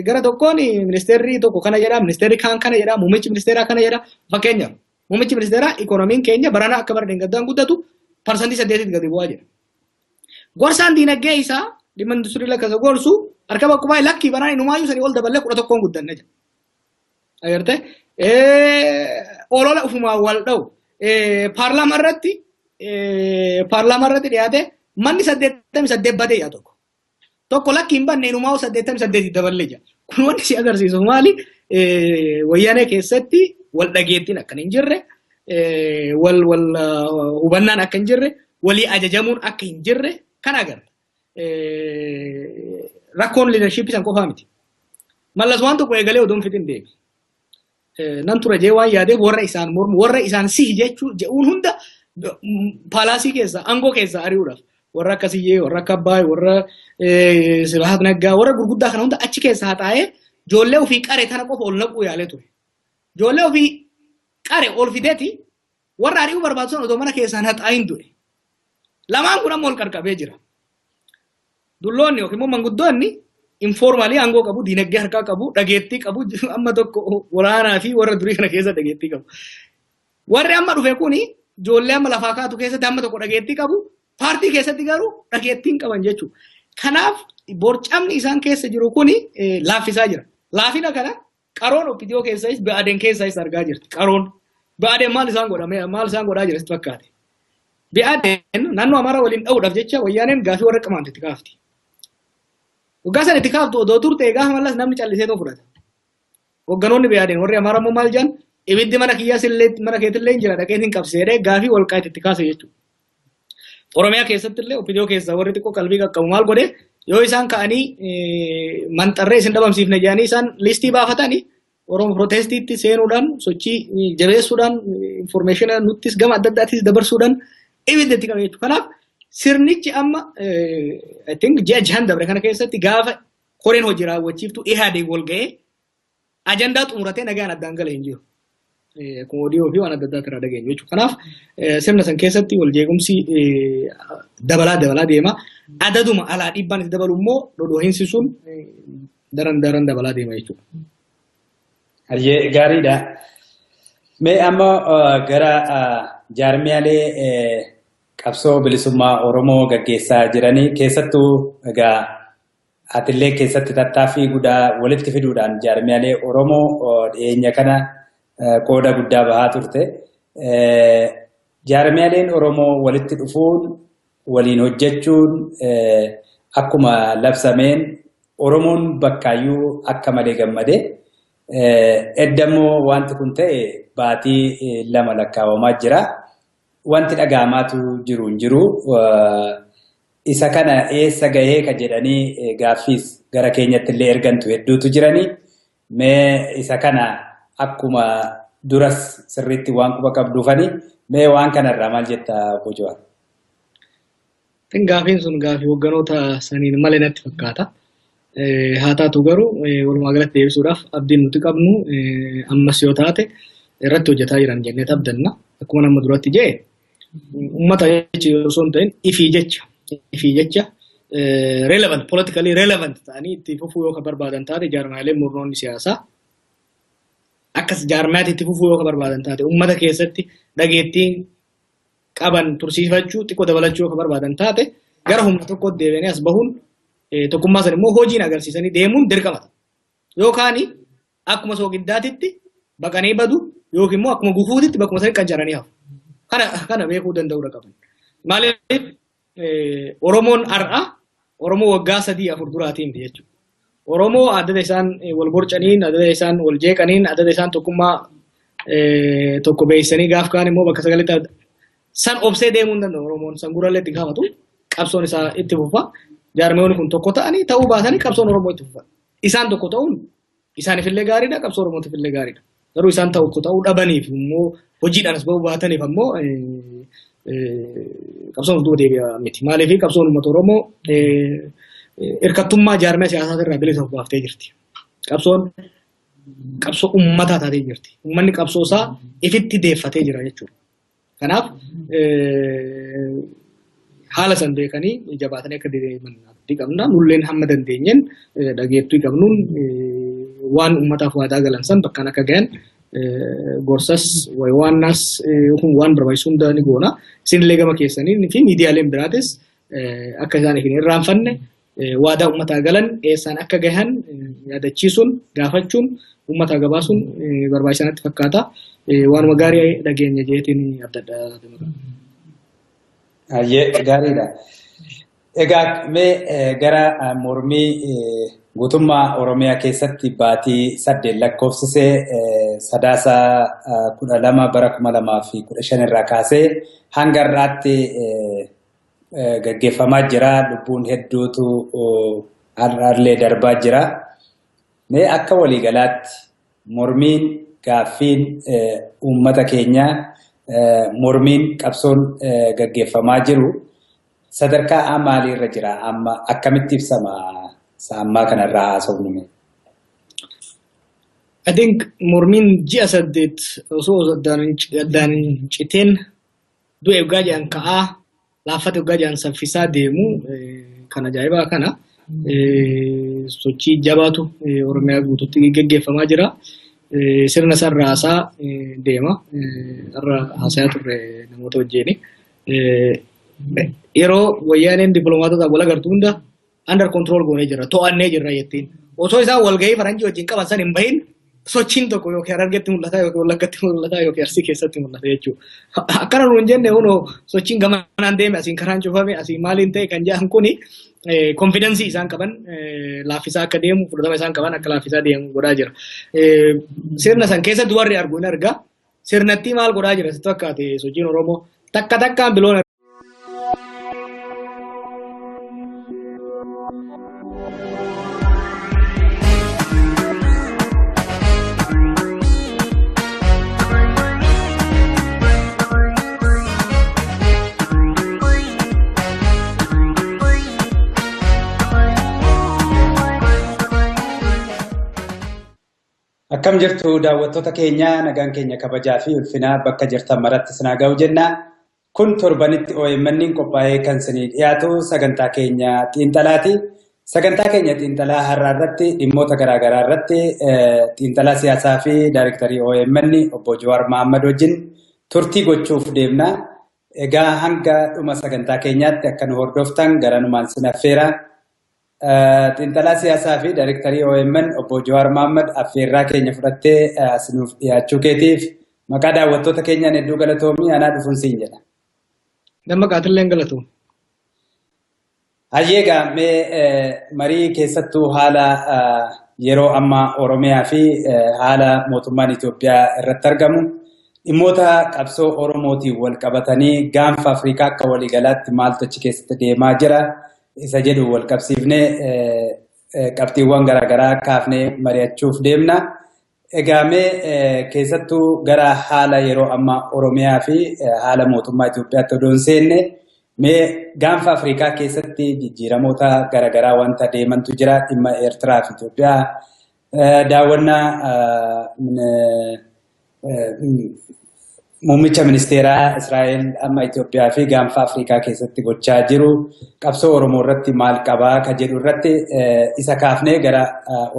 gara tokkoon ministeerri tokko kana jedha, ministeerri kaan kana jedha, muummichi ministeeraa kana jedha. Fakkeenyaaf, muummichi ministeeraa ikoonomiin keenya barana akka bara deeggaddaan guddatu 8%tti gadi bu'aa jira. Gorsaan diinagdee isaa dhimma industirii lakka gorsu harka bakkubaa lakkii baraan inumaayyuu sanii ol daballee 11n guddanne jedha. Agartee, olola ufumaa wal dha'u. Paarlaamaa irratti dhiyaate manni 88 badee yaa tokko. Tokko lakki hin banne, inumaa 88 daballee jira. Kun wanti si agarsiisu maali? Wayyaanee keessatti wal dhageettiin akka hin jirre, wal wal hubannaan akka hin jirre, walii ajajamuun akka hin jirre kan agarra. Rakkoon leadershipii san qofaa miti. Mallas waan tokko eegalee odoon fixin deeme. Nan tura jee waan yaadeef warra isaan mormu, warra isaan sihi jechuu je'uun hunda paalaasii keessa, aangoo keessa ari'uudhaaf warra akka Siyyee, warra akka Abbaay, warra Sibahat Naggaa, warra gurguddaa kana hunda achi keessa haxaa'ee ijoollee ofii qare tana qofa ol naquu yaalee ture. Ijoollee ofii qare ol fideeti warra ari'uu barbaadu sana otoo mana keessaan haxaa'iin du'e. Lamaan kun amma ol qarqabee jira. Dulloonni yookiin immoo manguddoonni informally aangoo qabu, diinagdee harkaa qabu, dhageettii qabu, amma tokko waraanaa fi warra durii kana keessa dhageettii qabu. Warri amma dhufe kuni ijoollee amma lafaa kaatu keessatti amma tokko dhageettii qabu, paartii keessatti garuu dhageettii hin qaban jechuudha. Kanaaf borcamni isaan keessa jiru kuni laaffisaa jira. Laafina kana qaroon OPDO keessais Ba'aadeen keessais argaa jirti. Qaroon Ba'aadeen maal isaan godhame, maal isaan godhaa jira sitti fakkaate? Ba'aadeen naannoo Amaaraa waliin dha'uudhaaf jecha Wayyaaneen gaafii warra Qimaant itti kaafti. Waggaa sana itti kaaftu odoo turte gaafa Mallas namni callisee too fudhata. Hogganoonni Ba'aadeen warri Amaaraa immoo maal jedhan? Ibiddi mana kiyyaas illee mana keetillee hin jira, dhaqee hin qabseedhee gaafii Walqaayit itti kaase jechuudha. Oromiyaa keessatti illee OPDO keessaa warri xiqqoo qalbii qaqqabu maal godhe? Yoo isaan ka'anii manxarree isin dhabamsiifne jedhanii isaan listii baafatanii Oromoo protestiitti seenuudhaan, sochii jabeessuudhaan, information nuttis gama adda addaattis dabarsuudhaan ibidda itti qabe jechuudha. Kanaaf sirnichi amma I think ji'a 6n dabre kana keessatti gaafa koreen hojii raawwachiiftu Ihaadeg wal ga'ee ajandaa xumuratee nagaan addaan gale hin jiru. Akkuma odiyoo fi waan adda addaa irraa dhageenyu jechuudha. Kanaaf sirna san keessatti wal jeequmsi dabalaa dabalaa deema. Adaduma alaa dhiibbaan itti dabalu immoo dhodhoohinsi sun daran daran dabalaa deema jechuudha. Hayyee, gaariidha. Mee amma gara jaarmiyaalee qabsoo bilisummaa Oromoo gaggeessaa jiranii, keessattuu egaa atillee keessatti tattaaffii guddaa walitti fiduudhaan jaarmiyaalee Oromoo dhiyeenya kana qooda guddaa bahaa turte. Jaarmiyaaleen Oromoo walitti dhufuun waliin hojjechuun akkuma labsameen Oromoon bakkaayyuu akka malee gammade. Eddammoo wanti kun ta'e baatii 2 lakkaawamaa jira. Wanti dhaga'amaatu jiru hin jiru. Isa kana eessa gahee ka jedhanii gaaffiis gara keenyatti illee ergantu hedduutu jiranii. Mee isa kana akkuma duras sirriitti waan quba qabduufani, mee waan kanarraa maal jetta, Obbo Jawaar? Gaafiin sun gaafii hogganoota saniin malee natti fakkaata. Haa taatu garuu walumaa galatti deebisuudhaaf abdiin nuti qabnu ammas yoo taate irratti hojjetaa jiran jennee abdanna. Akkuma nama duratti jee uummata jecha osoo hin ta'in ifii jecha relevant politically relevant ta'anii itti fufuu yoo ka barbaadan taate jaarmaaleen murnoonni siyaasaa akkas jaarmaatti itti fufuu yoo ka barbaadan taate uummata keessatti dhageettii qaban tursiifachuu xiqqoo dabalachuu yoo ka barbaadan taate gara humna tokkotti deebi'anii as bahuun tokkummaa sana immoo hojiin agarsiisanii deemuun dirqama. Yookaan akkuma soogiddaatitti baqanii badu yookiin immoo akkuma gufuutitti bakkuma sanii qancaranii hafu. Kana beekuu danda'uudha qaban. Maaliif Oromoon har'a Oromoo waggaa 3-4 duraatiin jechuudha. Oromoo adda isaan wal borcaniin, adda isaan wal jeeqaniin, adda isaan tokkummaa tokko beeksisanii gaaf kaan immoo bakka sagaletti san obsee deemuu hin danda'u. Oromoon san gurrallee itti gaafatu qabsoon isaa itti fufa. Jaarmiyoonni kun tokko ta'anii ta'uu baatanii qabsoon Oromoo itti fufa. Isaan tokko ta'uun isaaniifillee gaariidha, qabsoo Oromootiifillee gaariidha. Garuu isaan tokko ta'uu dhabaniif immoo hojiidhaan as bahuu baataniif ammoo qabsoon of duuba deebi'a miti. Maaliif qabsoon uummata Oromoo hirkattummaa jaarmiyaa siyaasaa irraa bilisa of baaftee jirti. Qabsoon qabsoo uummataa taatee jirti. Uummanni qabsoo isaa ifitti deeffatee jira jechuudha. Kanaaf haala san beekanii jabaatanii akka deeman abdii qabna. Nulleen hamma dandeenyeen dhageettuu qabnuun waan uummataaf waadaa galan san bakkaan akka gahan gorsas waannaas waan barbaachisu hunda ni goona. Isinillee gama keessanii fi miidiyaaleen biraatis akka isaan hin irraanfanne waadaa uummataa galan eessaan akka gahan yaadachiisuun gaafachuun uummataa gabaasuun barbaachisaa natti fakkaata. Waanuma gaarii dhageenya jeetiin adda addaa. Gaariidha. Egaa mee gara mormii guutummaa Oromiyaa keessatti baatii 8 lakkoofsisee sadaasa 12 bara 2015 irraa kaasee hanga har'aatti gaggeeffamaa jira. Lubbuun hedduutu har'aallee darbaa jira. Mee akka waliigalaatti mormiin gaaffiin uummata keenyaa mormiin qabsoon gaggeeffamaa jiru sadarkaa maaliirra jira? Amma akkamitti ibsama? Ammaa kanarraa haasofnu. I think mormiin ji'a 8 osoo addaan hin citeen du'e waggaa jedhan ka'aa laaffate waggaa jedhan saffisaa deemu kan ajaa'ibaa kana sochii jabaatu Oromiyaa guutuutti gaggeeffamaa jira. Sirna sarraasaa deema. Har'a haasayaa turre namoota wajjini. Yeroo wayyaaneen dippiloomaatota wal agartu hunda under control goonee jirra, to'annee jirra jettiin. Osoo isaan walgahii faranjii wajjin qaban san hin bahin sochiin tokko yookiin Harargeetti mul'ata yookiin Wallaggatti mul'ata yookiin Arsii keessatti mul'ata jechuudha. Akkana nuun jenne hunoo sochiin gamanaan deeme asiin karaan cufame asiin maaliin ta'e kan jedhan kuni konfidensii isaan qaban laaffisaa akka deemu fudhatama isaan qaban akka laaffisaa deemu godhaa jira. Sirna san keessatti warri argu hin argaa. Sirnatti maal godhaa jira sitti fakkaate sochiin Oromoo takka takkaan biloon Akkam jirtu daawwattoota keenya nagaan keenya kabajaa fi ulfinaa bakka jirtan maratti sinaa ga'u jenna. Kun torbanitti OMN qophaa'ee kan isinii dhiyaatu sagantaa keenya xiinxalaati. Sagantaa keenya xiinxalaa har'aa irratti dhimmoota garaagaraa irratti xiinxalaa siyaasaa fi daayirektarii OMN obbo Jawaar Mohaammed wajjin turtii gochuuf deemna. Egaa hanga dhuma sagantaa keenyaatti akka nu hordoftan garanumaan sin affeera. Xiinxalaa siyaasaa fi daayirektarii OMN obbo Jawaar Mohaammed affeerraa keenya fudhattee asinuuf dhiyaachuu keetiif maqaa daawwattoota keenyaan hedduu galatoomii anaa dhufuun siin jedha. Damma qaatillee galatoom. Hayyeegaa mee marii keessattuu haala yeroo ammaa Oromiyaa fi haala mootummaan Itoophiyaa irratti argamu dhimmoota qabsoo Oromootiin wal qabatanii gaanfa Afrikaa akka waliigalaatti maaltu achi keessatti deemaa jira isa jedhu wal qabsiifnee qabxiiwwan garaagaraa kaafnee mari'achuuf deemna. Egaa mee keessattuu gara haala yeroo ammaa Oromiyaa fi haala mootummaa Itoophiyaatti odoo hin seenne Mee gaanfa Afrikaa keessatti jijjiiramoota garaagaraa wanta deemantu jira dhimma Eertiraa fi Itoophiyaa daawwannaa muummicha ministeeraa Israa'el amma Itoophiyaa fi gaanfa Afrikaa keessatti gochaa jiru qabsoo Oromoo irratti maal qabaa ka jedhu irratti isa kaafnee gara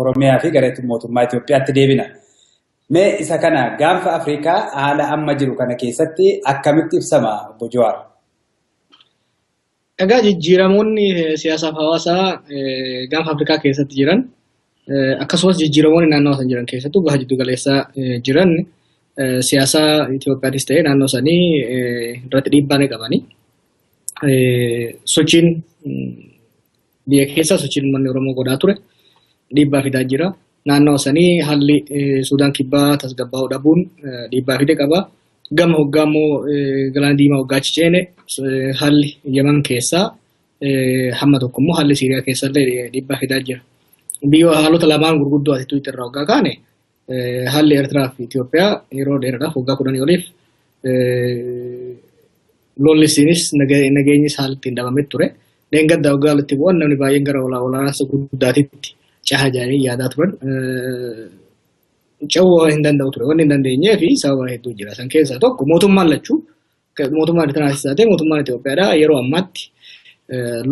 Oromiyaa fi gara mootummaa Itoophiyaatti deebina. Mee isa kana gaanfa Afrikaa haala amma jiru kana keessatti akkamitti ibsama Obbo Jawaar? Egaa jijjiiramoonni siyaasaaf hawaasaa gaanfa Afrikaa keessatti jiran akkasumas jijjiiramoonni naannoo san jiran keessattuu baha jiddu galeessaa jiran siyaasa Itoophiyaatis ta'ee naannoo sanii irratti dhiibbaa ni qabani. Sochiin biyya keessaa sochiin uummanni Oromoo godhaa ture dhiibbaa fidaa jira. Naannoo sanii haalli Suudaan kibbaa tasgabbaa'uu dhabuun dhiibbaa fide qaba. Gama hoggaa immoo galaana diimaa hoggaa achi ceene haalli Yaman keessaa hamma tokko immoo haalli Siiriyaa keessallee dhiibbaa fidaa jira. Biyya haalota lamaan gurguddoo asitti irraa hoggaa kaane haalli Eertiraa fi Itoophiyaa yeroo dheeraadhaaf waggaa 10 oliif lolli isiinis nageenyis haala ittiin dhabamee ture. Dheengaddaa waggaa walitti bu'an namni baay'een gara walaansa guddaatitti caha jedhanii yaadaa turan. Cehuu hin danda'u ture. Wanni hin dandeenyee fi sababa hedduu jira. San keessaa tokko mootummaan lachuu mootummaan Eertiraatis taatee mootummaan Itoophiyaadhaa yeroo ammaatti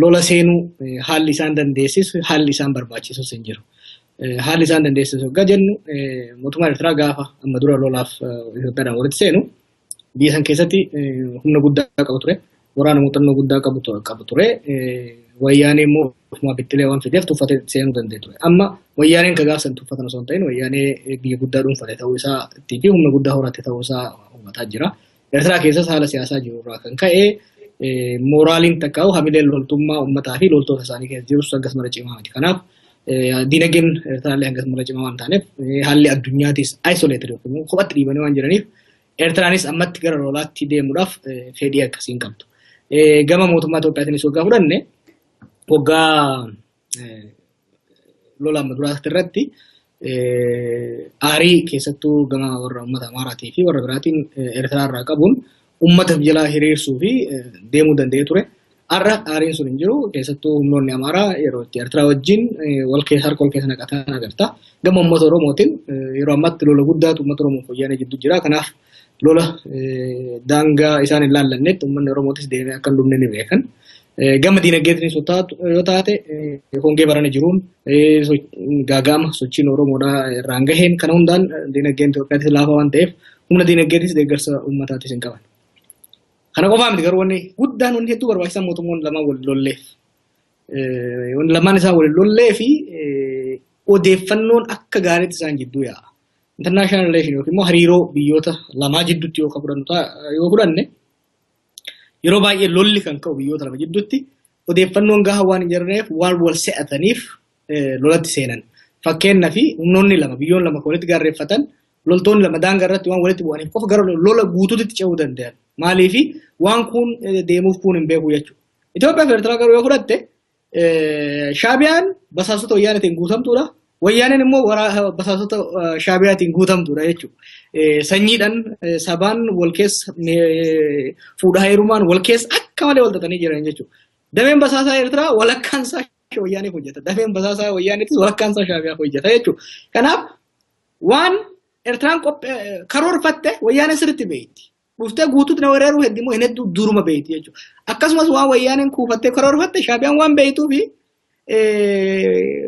lola seenuu haalli isaan dandeessisu haalli isaan barbaachisus hin jiru. Haalli isaan dandeessisu hoggaa jennu mootummaan Eertiraa gaafa amma dura lolaaf Itoophiyaadhaan walitti seenu biyya san keessatti humna guddaa qabu ture. Waraana muuxannoo guddaa qabu ture. Wayyaanee immoo ofumaa bittilee waan fideef tuffatee seenuu danda'e ture. Amma wayyaaneen ka gaafsan tuffatan osoo hin ta'in wayyaanee biyya guddaa dhuunfate ta'uu isaa fi humna guddaa horate ta'uu isaa hubataa jira. Eertiraa keessas haala siyaasaa jiru irraa kan ka'e mooraaliin takkaa'u hamileen loltummaa uummataa fi loltoota isaanii keessa jirus hangas mara cimaa miti. Kanaaf diinagdeen Eertiraallee hangas mara cimaa waan taaneef haalli addunyaatis isolated yookiin kophatti dhiibanii waan jiraniif Eertiraanis ammatti gara lolaatti deemuudhaaf fedhii akkasii hin qabdu. Gama mootummaa Itoophiyaatiinis waggaa fudhanne waggaa lola amma duraatti irratti aarii keessattuu gama warra uummata Amaaraatii fi warra biraatiin Eertiraa irraa qabuun uummata jalaa hiriirsuu fi deemuu danda'ee ture. Har'a aariin sun hin jiru. Keessattuu humnoonni Amaaraa yeroo itti Eertiraa wajjin wal keessa harka wal keessa naqatan agarta. Gama uummata Oromootiin yeroo ammaatti lola guddaatu uummata Oromoof wayyaanee jidduu jira. Kanaaf lola daangaa isaan hin laallannetti uummanni Oromootis deemee akka hin dhumne ni beekan. Gama diinagdeetiinis yoo taate hongee barana jiruun gaaga'ama sochiin Oromoodhaa irraan gaheen kana hundaan diinagdeen Itoophiyaatis laafaa waan ta'eef humna diinagdeetis deeggarsa uummataatis hin qaban. Kana qofaa miti garuu wanni guddaan wanni hedduu barbaachisan mootummoonni lamaan wal lolleef. Wanni lamaan isaan wal lollee fi odeeffannoon akka gaariitti isaan jidduu yaa'a. International relation yookiin immoo hariiroo biyyoota lamaa jidduutti yoo fudhanne yeroo baay'ee lolli kan ka'u biyyoota lama jidduutti odeeffannoon gahaa waan hin jirreef waan wal se'ataniif lolatti seenan. Fakkeenyaa fi humnoonni lama biyyoon lama walitti gaarreeffatan loltoonni lama daangaa irratti waan walitti bu'aniif qofa gara lola guutuutti ce'uu danda'an. Maaliif waan kun deemuuf kun hin beeku jechuudha. Itoophiyaa fi Eertiraa garuu yoo fudhatte Shaabiyaan basaasota wayyaaneetiin guutamtuudha. Wayyaaneen immoo basaasota Shaabiyaatiin guutamtuudha jechuudha. Sanyiidhaan sabaan wal keessa fuudhaa heerumaan wal keessa akka malee wal xaxanii jiran jechuudha. Dameen basaasaa Eertiraa walakkaan isaa wayyaaneef hojjeta. Dameen basaasaa wayyaaneetis walakkaan isaa Shaabiyaaf hojjeta jechuudha. Kanaaf waan Eertiraan karoorfatte wayyaaneen sirriitti beekti. Dhuftee guutuutti na weeraruu hedduu immoo hin hedduu duruma beekti jechuudha. Akkasumas waan wayyaaneen kuufattee karoorfatte Shaabiyaan waan beektuufi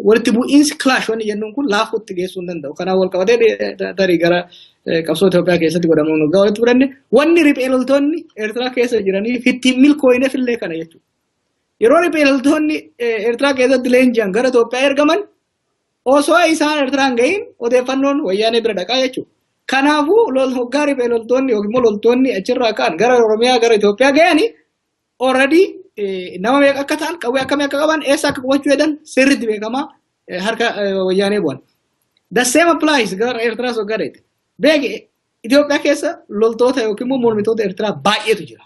walitti bu'iinsi clash wanni jennuun kun laafuutti geessuu hin danda'u. Kanaaf wal qabatee tarii gara qabsoo Itoophiyaa keessatti godhamuun waggaa walitti fudhanne wanni riphee loltoonni Eertiraa keessa jiranii ittiin milkoo'ineef illee kana jechuudha. Yeroo riphee loltoonni Eertiraa keessatti leenji'an gara Itoophiyaa ergaman osoo isaan Eertiraan gahiin odeeffannoon wayyaanee bira dhaqaa jechuudha. Kanaafuu hoggaa riphee loltoonni yookiin immoo loltoonni achirraa ka'an gara Oromiyaa gara Itoophiyaa gahanii already nama meeqa akka ta'an qawwee akkamii akka qaban eessa akka qubachuu jedhan sirriitti beekamaa harka wayyaanee bu'an. The same applies gara Eertiraas hoggaa dheete. Beeki Itoophiyaa keessa loltoota yookiin immoo mormitoota Eertiraa baay'eetu jira.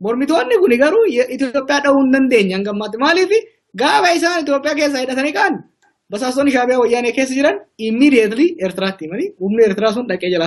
Mormitoonni kun garuu Itoophiyaa dha'uu hin dandeenye hanga ammaatti. Maaliif gaafa isaan Itoophiyaa keessa hidhatanii ka'an basaastonni Shaabiyaa wayyaanee keessa jiran immediately Eertiraatti himanii humni Eertiraa sun dhaqee jalaa